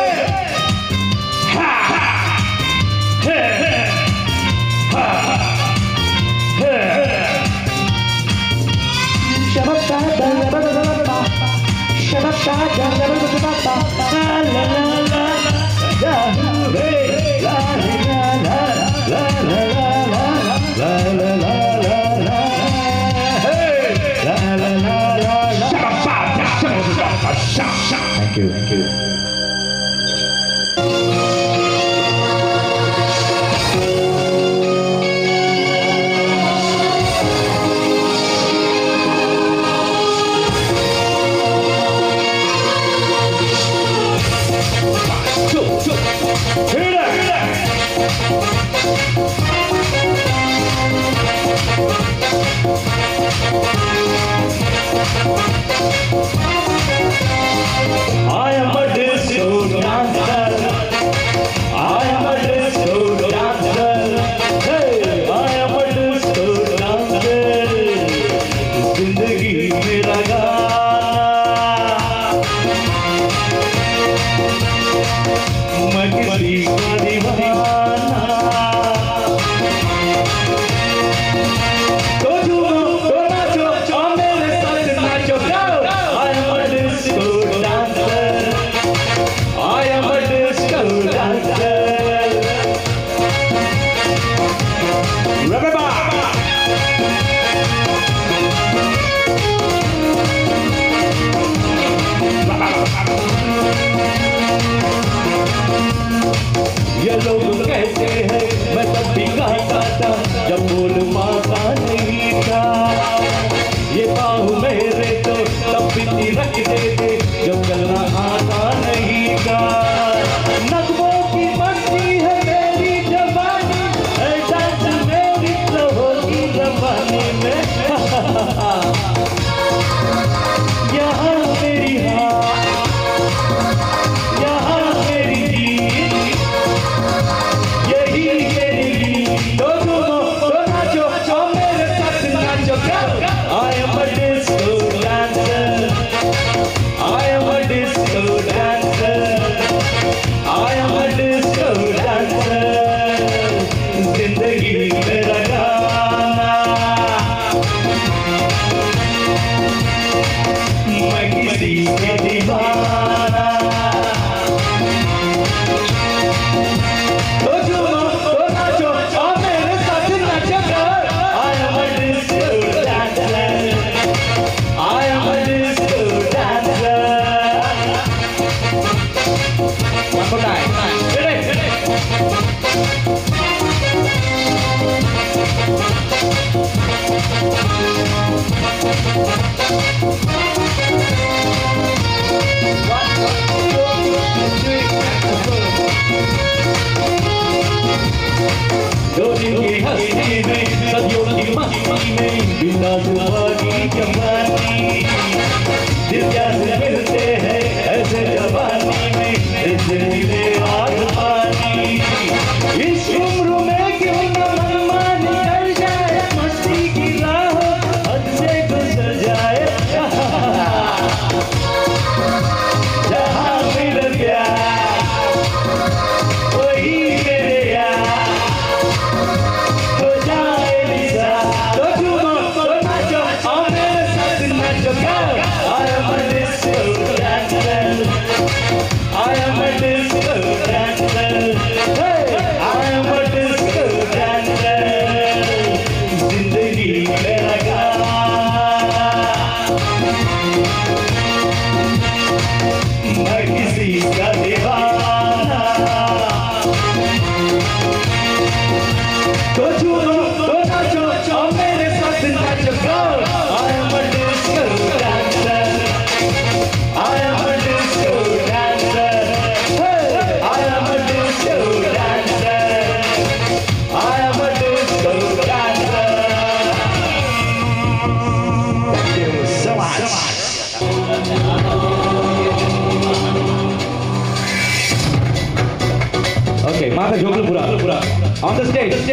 Thank you, thank you. I am a disco dancer. I am a disco dancer. Hey, I am a disco dancer. जिंदगी मेरा गाना, मैं किसी का दीवाना। तो झूमो, तो नाचो, और मेरे साथ नाचो, गाओ। I am a disco dancer. I am a disco dancer. Remember. ये लोग कहते हैं मैं तब भी गाता था जब बोल पाता नहीं था। ये पाँव मेरे तो तब भी थिरकते थे जब चलना आता नहीं था। नगमों की मस्ती है मेरी जवानी, है डांस मेरी तो होगी रवानी में। यहाँ मेरी हार, यहाँ मेरी जीत, यही मेरी लीड। तो झूमो, तो नाचो, और मेरे साथ नाचो, गाओ। I am a disco dancer. I am a disco dancer. I am a disco dancer. जिंदगी मेरा गाना, मैं किसी का दीवाना। तो झूमो, तो नाचो, और मेरे साथ नाचो, गाओ। I am a disco dancer. I am a disco dancer. One more time. Ready? One, two, three, four. दो दिन की हस्ती में, सदियों की मस्ती में, बिंदास वाली जवानी। दिल प्यार से मिलते हैं ऐसे जवानी में, जैसे मिले आग पानी। इस उम्र में क्यों न मनमानी कर जाए, मस्ती की राह हद से गुजर जाए। जहाँ मिल गया वही मेरे यार, हो जाए निशा। तो झूमो, तो नाचो, और मेरे साथ नाचो, गाओ। I am a disco dancer. On the stage.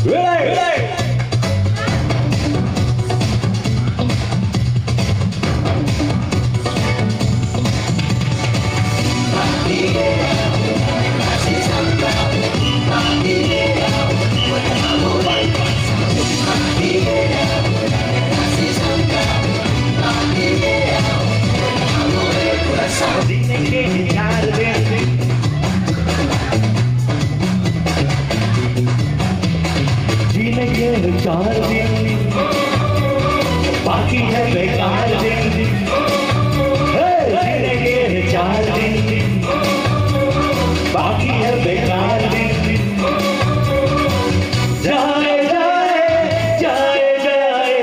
Ready? जीने के चार दिन बाकी है बेकार दिन। जीने के चार दिन बाकी है बेकार दिन। जाए जाए जाए जाए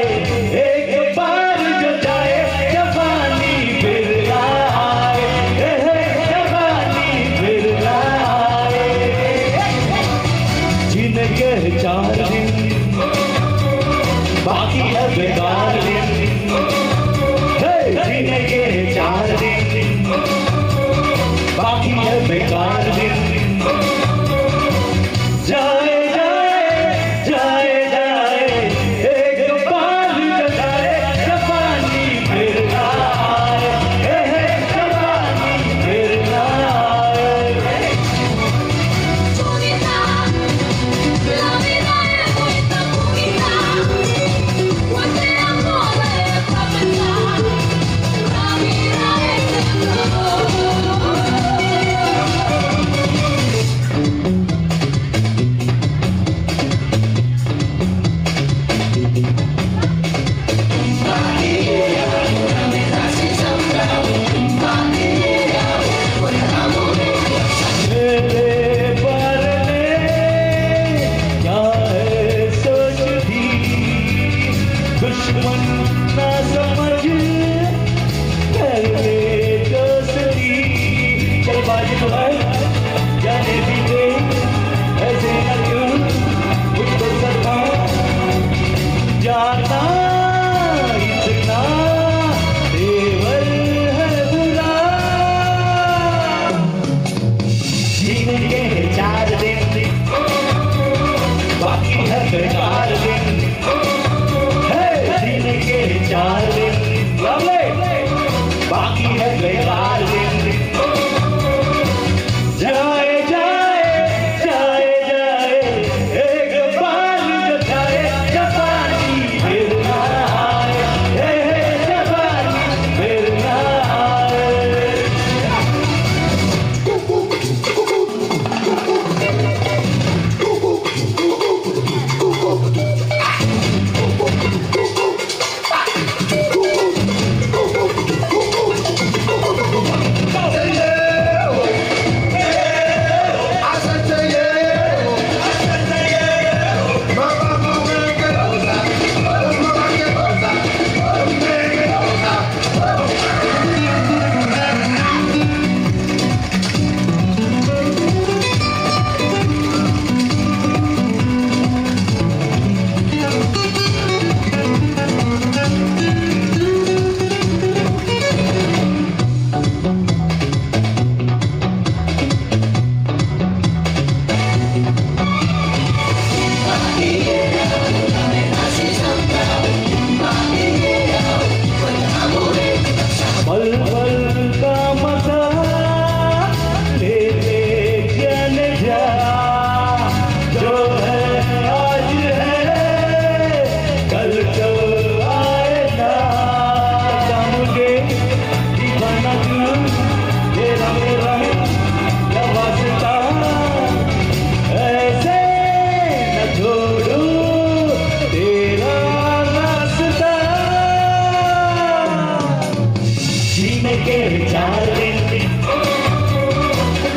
एक बार जो जाए जवानी फिर आए, जवानी फिर आए। जीने के चार दिन बाकी है बेकार दिन। जीने के चार दिन बाकी है बेकार दिन। जाए जाए जाए जाए एक बार जो जाए जवानी फिर आए, जवानी फिर आए। मेरे बारे में क्या है सोचती, दुश्मन ना समझ कर ले दोस्ती। चल बाजी तो है जाने भी दे, ऐसे न क्यों मुझको सता जाना, इतना तेवर है बुरा। जीने के चार दिन बाकी है बेकार दिन। जीने के चार दिन बाकी है बेकार दिन। जाए जाए जाए जाए एक बार जो जाए जवानी फिर ना आए, जवानी फिर ना आए। पल पल का मजा ले ले जाने जा, जो है आज है कल तो आए ना। मुझे दीवाना क्यों तेरा मेरा क्या वास्ता, ऐसे न छोड़ू तेरा रास्ता। जीने के चार दिन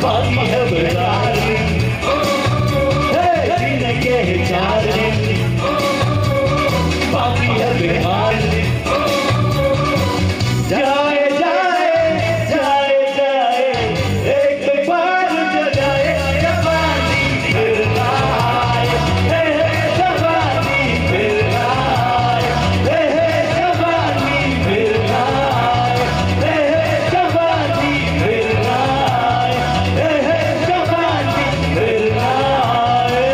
बाकी है बेकार दिन। जीने के चार दिन बाकी है बेकार दिन। जाए जाए जाए जाए एक बार जो जाए जवानी फिर ना आए, जवानी फिर ना आए, जवानी फिर ना आए, जवानी फिर ना आए, जवानी फिर ना आए।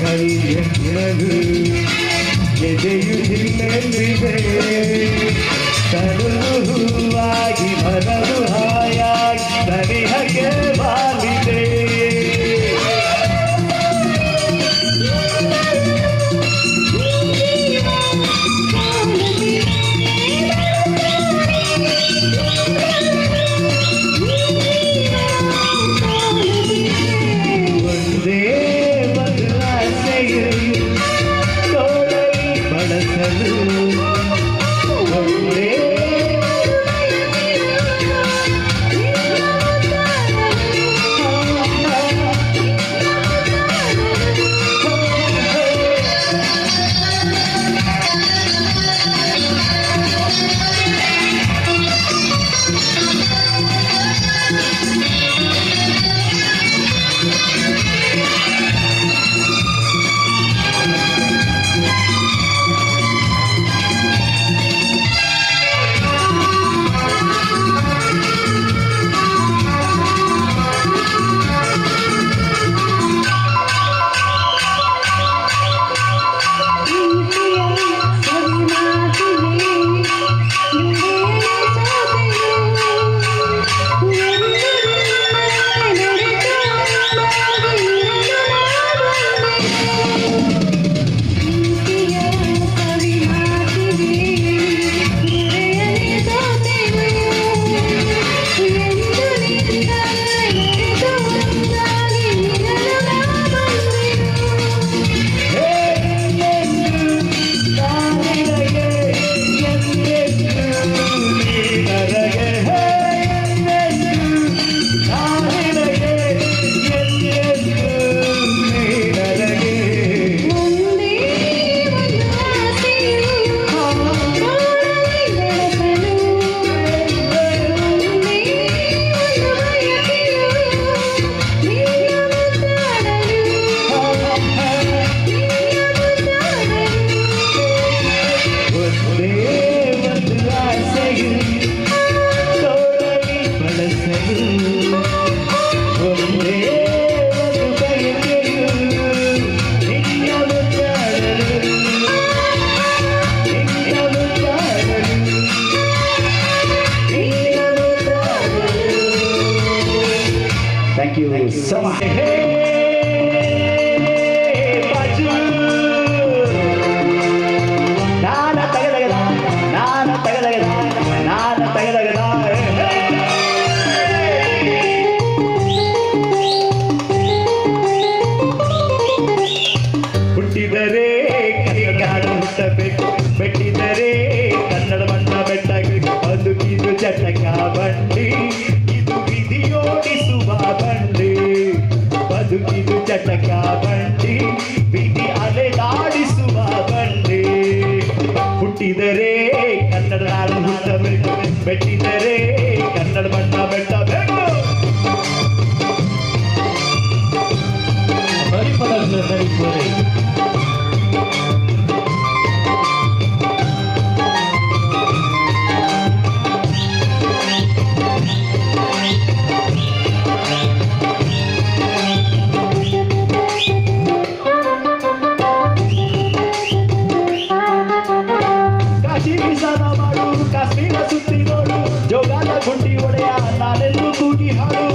ಕಲ್ಯಗಳು ಎದೆಯು ಜಿಲ್ಲೆಂದಿದೆ ತನು ಹೂವಾಗಿ ಮನವು ಹಾಯಾಗಿ ಸನಿಹಕ್ಕೆ ಬಾಲಿದೆ. ಒಂದೇ ಬದಲಾಸೆಯು ತೋಳಲಿ ಬಳಸಲು ಒಂದೇ ಒಂದೇ ಒಂದು ಆಸೆಯು ತೋಳಲಿ ಬಳಸಲು ಒಂದೇ ಒಂದು ಬಯಕೆಯು ನಿನ್ನ ಮುದ್ದಾಡಲು ನಿನ್ನ ಮುದ್ದಾಡಲು ನಿನ್ನ ಮುದ್ದಾಡಲು. Thank you so much. ನಾನ ತಗದಗದ ನಾನ ತಗದಗದ ನಾನ ತಗದಗದ. ಹುಟ್ಟಿದರೆ ಕನ್ನಡ ಹುಟ್ಟಬೇಕು, ಬೆಟ್ಟಿದರೆ ಕನ್ನಡ ಮಣ್ಣ ಬೆಟ್ಟಬೇಕು. ಬದುಕಿದು ಚಟಕ ಬಂಡಿ, ಇದು ವಿಧಿಯೋಡಿಸುವ ಬಂಡಿ. ಬದುಕಿದು ಚಟಕ ಬಂಡಿ, ವಿಧಿ ಅಲೆದಾಡಿಸುವ ಬಂಡಿ. ಹುಟ್ಟಿದರೆ ಕನ್ನಡ ನಾಡು ಹುಟ್ಟಬೇಕು, ಬೆಟ್ಟಿದರೆ ಕನ್ನಡ ಮಣ್ಣ ಬೆಟ್ಟಬೇಕು. ಪರಿಪದ ನಡಿಪುವರೆ. ಕಾಶಿ ವಿಸಾನ ಮಾಡು, ಕಾಶ್ಮೀರ ಸುತ್ತಿ ನೋಡು, ಜೋಗಾಲ ಗುಂಡಿ ಒಡೆಯ ನಾನೆಂದು ಕೂಗಿ ಹಾಡು.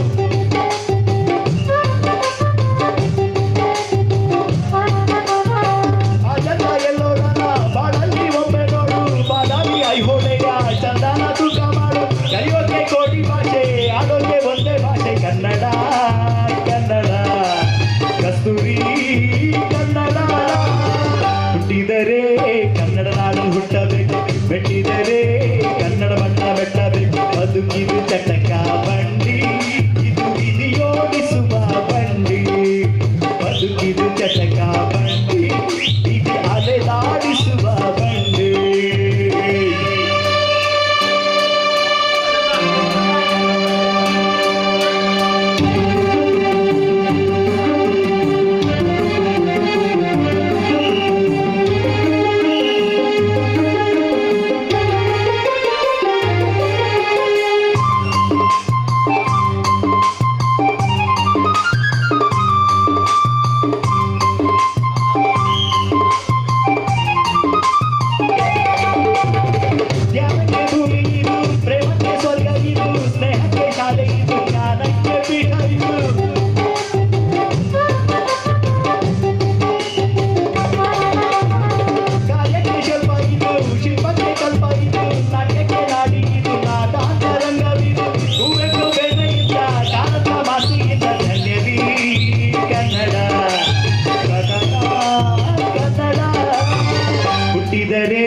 ಹುಟ್ಟಿದರೆ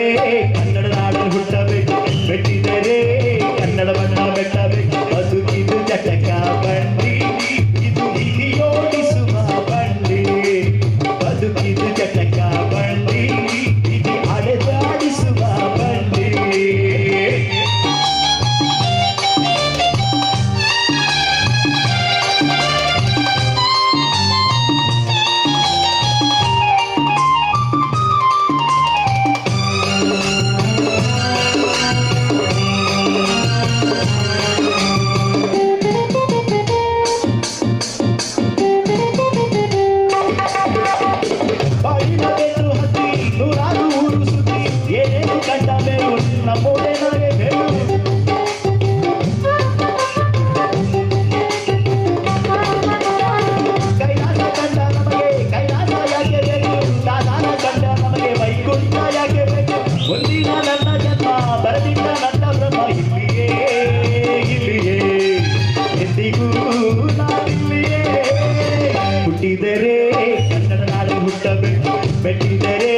ಕನ್ನಡ ನಾಡಲ್ಲಿ ಹುಟ್ಟಬೇಕು, ಮೆಟ್ಟಿದರೆ ಕನ್ನಡ ಬಣ್ಣ ಮೆಟ್ಟಬೇಕು. ಬದುಕಿದು ಚಟಕ ಬಂಡಿ, ಇದು ವಿಧಿಯೋಡಿಸುವ ಬಂಡಿ. ಬದುಕಿದು ಚಟಕ ಬಂಡಿ, ಇದು ಅಲೆದಾಡಿಸುವ ಬಂಡಿ. ಬಾಯಿನ ಬೆನ್ನು ಹತ್ತಿ ನೂರಾರು ಊರು ಸುತ್ತಿ, ಏನೇನು ಕಂಡ ಮೇಲು ನಮ್ಮೋಡೆ ನಾವೇ ಮೇಲು. ಕೈಲಾಸ ಕಂಡ ನಮಗೆ ಕೈಲಾಸ ಯಾಕೆ ಬೇಕು? ದಾದಾನ ಕಂಡ ನಮಗೆ ವೈಕುಂಠ ಯಾಕೆ ಬೇಕು? ಮುಂದಿನ ನನ್ನ ಜನ್ಮ ಬರದಿದ್ದ ನನ್ನ ಬ್ರಹ್ಮ ಇಲ್ಲಿಯೇ ಇಲ್ಲಿಯೇ ಎಂದಿಗೂ ನಾನಿಲ್ಲಿಯೇ. ಹುಟ್ಟಿದರೆ ಕನ್ನಡ ನಾಡು ಹುಟ್ಟಬೇಕು, ಮೆಟ್ಟಿದರೆ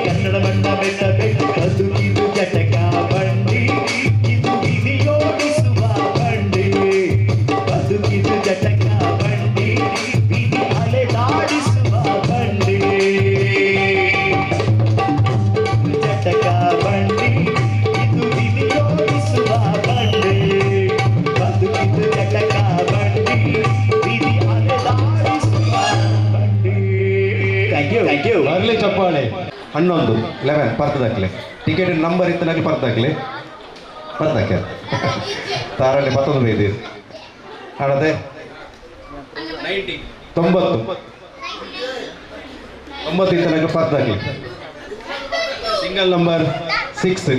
ಕನ್ನಡ ಬಣ್ಣ ಮೆಟ್ಟಬೇಕು. ಬದುಕಿದು ಚಟಕ ಬಂಡಿ, ಇದು ವಿಧಿಯೋಡಿಸುವ ಬಂಡಿ. ಬದುಕಿದು ಚಟಕ ಬಂಡಿ, ವಿಧಿ ಅಲೆದಾಡಿಸುವ ಬಂಡಿ. ಚಟಕ ಬಂಡಿ, ಇದು ವಿಧಿಯೋಡಿಸುವ ಬಂಡಿ. ಬದುಕಿದು ಚಟಕ ಬಂಡಿ, ವಿಧಿ ಅಲೆದಾಡಿಸುವ ಬಂಡಿ. Thank you, thank you. ಬರಲಿ ಚಪ್ಪಾಳೆ. 11 11 ಪರ್ತದಾಕ್ಲೆ ಟಿಕೆಟ್ ನಂಬರ್ ಇತ್ತನಾಗ್ಲಿ ಪರ್ತದಾಕ್ಲೆ ಪರ್ತದಾಕೆ ತಾರಲ್ಲಿ ಪತ್ತೊಂದು ಇದೆ ಹಾಡದೆ 90 90 ಇತ್ತನಾಗ್ಲಿ ಪರ್ತದಾಕ್ಲೆ. ಸಿಂಗಲ್ ನಂಬರ್ 6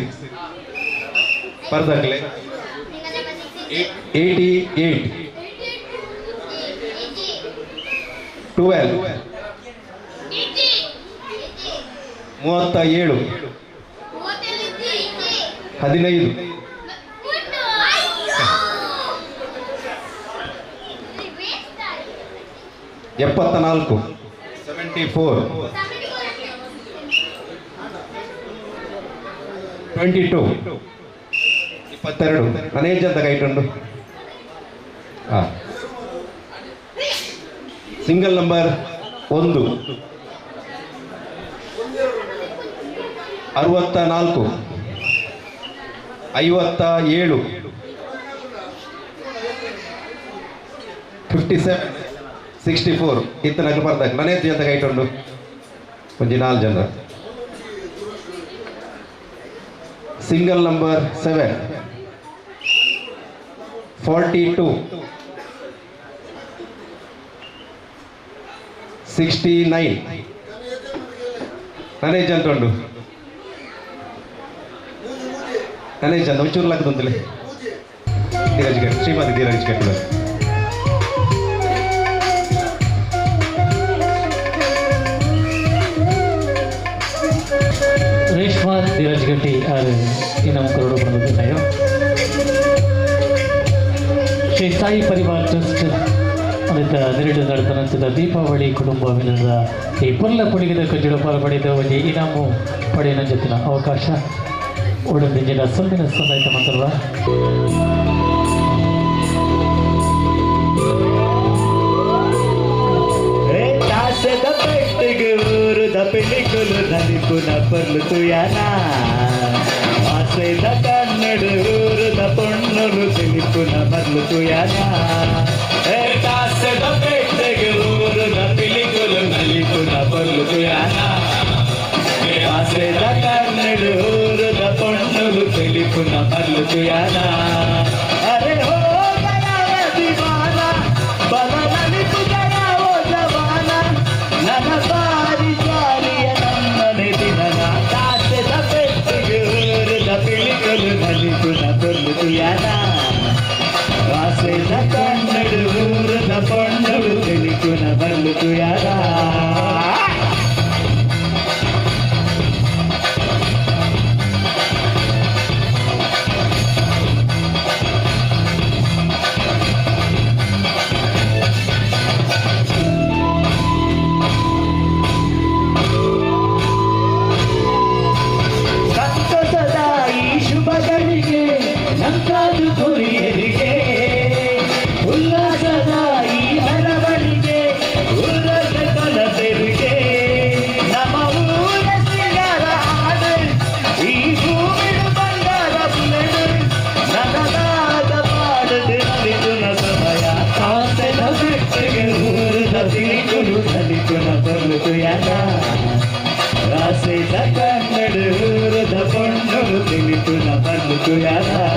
ಪರ್ತದಾಕ್ಲೆ 88 12 37 15 74 74 22 22 ನಾನು ಅಂತ ಕೈಟುಂಡು. ಹಾಂ, ಸಿಂಗಲ್ ನಂಬರ್ 1 64 57 57 64 ಇತ್ತನಕ್ಕೆ ಬರ್ದಾಕ ಮನೆ ಅಂತ ಕೈಟುಂಡು ಒಂಜಿ 4 ಜನ. Single number 7 42 69 ನಾನೇ ಅಂತ ಉಂಡು. ನಾನೇ ಅಂತ ಒಂಚೂರು ಲಾಕದಂತಲೇ ಧೀರಜ್ ಗಟ್ ಶ್ರೀಮತಿ ಧೀರಜ್ ಗಟ್. ರೇಷ್ಮಾ ಧೀರಜ್ ಗಟ್ಟಿ ಆರು ಇನಾಮ ಕರೋಡು ಬಂದಿದ್ದಾಯೋ. ಶ್ರೀ ಸಾಯಿ ಪರಿವಾರ್ ಟ್ರಸ್ಟ್ ಅದಕ್ಕೆ ನೆರಳು ನಡೆದ ದೀಪಾವಳಿ ಕುಟುಂಬ ಮಿಲನದ ಈ ಪುಲ್ಲ ಪುಳಿಗದ ಕಜ್ಜುಡ ಪಾಲ್ಪಡೆದ ಒಂಜಿ ಇನಾಮು ಪಡೆಯನ ಜೊತಿನ ಅವಕಾಶ ಒಡಂದಿನ ಸೊಲ್ಲಿನ ಸಂದಾಯಿತ ಮಾತ್ರವ. ತಾಸದ ಪೆಟ್ಟಿಗೆ ಊರುದ ಪಿಲಿಕುಲು ನಲಿಪುನ ಪರ್ಲು ತುಯನ, ಆಸೆದ ಕನ್ನಡ ಊರುದ ಪೊಣ್ಣುಲು ತಿಳಿಪುನ ಮರ್ಲು ತುಯನ. ತಾಸದ ಪೆಟ್ಟಿಗೆ ಊರುದ ಪಿಲಿಕುಲು ನಲಿಪುನ ಪರ್ಲು ತುಯನ, ಆಸೆದ ಕನ್ನಡ ಊರುದ ಪೊಣ್ಣುಲು ತಿಳಿಪುನ ಮರ್ಲು ತುಯನ. ಅರೆ ಹೋ ಗಯಾ ದಿವಾನ ಬಲ ನಲಿಪು ಗಯಾ ಓ ಜವಾನ, ನನ್ನ ಬಾರಿ ಜಾರಿಯ ನಮ್ಮನೆ ದಿನನ. ತಾಸೆದ ಪೆಟ್ಟಿಗೆ ಊರುದ ಪಿಲಿಕುಲು ನಲಿಪುನ ಪೊರ್ಲು ತುಯನ, ಆಸೆದ ಕನ್ನಡ ಊರುದ ಪೊಣ್ಣುಲು ತಿಳಿಪುನ ಮರ್ಲು ತುಯನ. ನಲಿಪುನ ಪೊರ್ಲು ಯಾನ ಆಸೆದ ಕನ್ನಡ ಊರದ ಪೊಣ್ಣುಲು ತಿಳಿಪುನ ಪರ್ಲು ಯಾನ.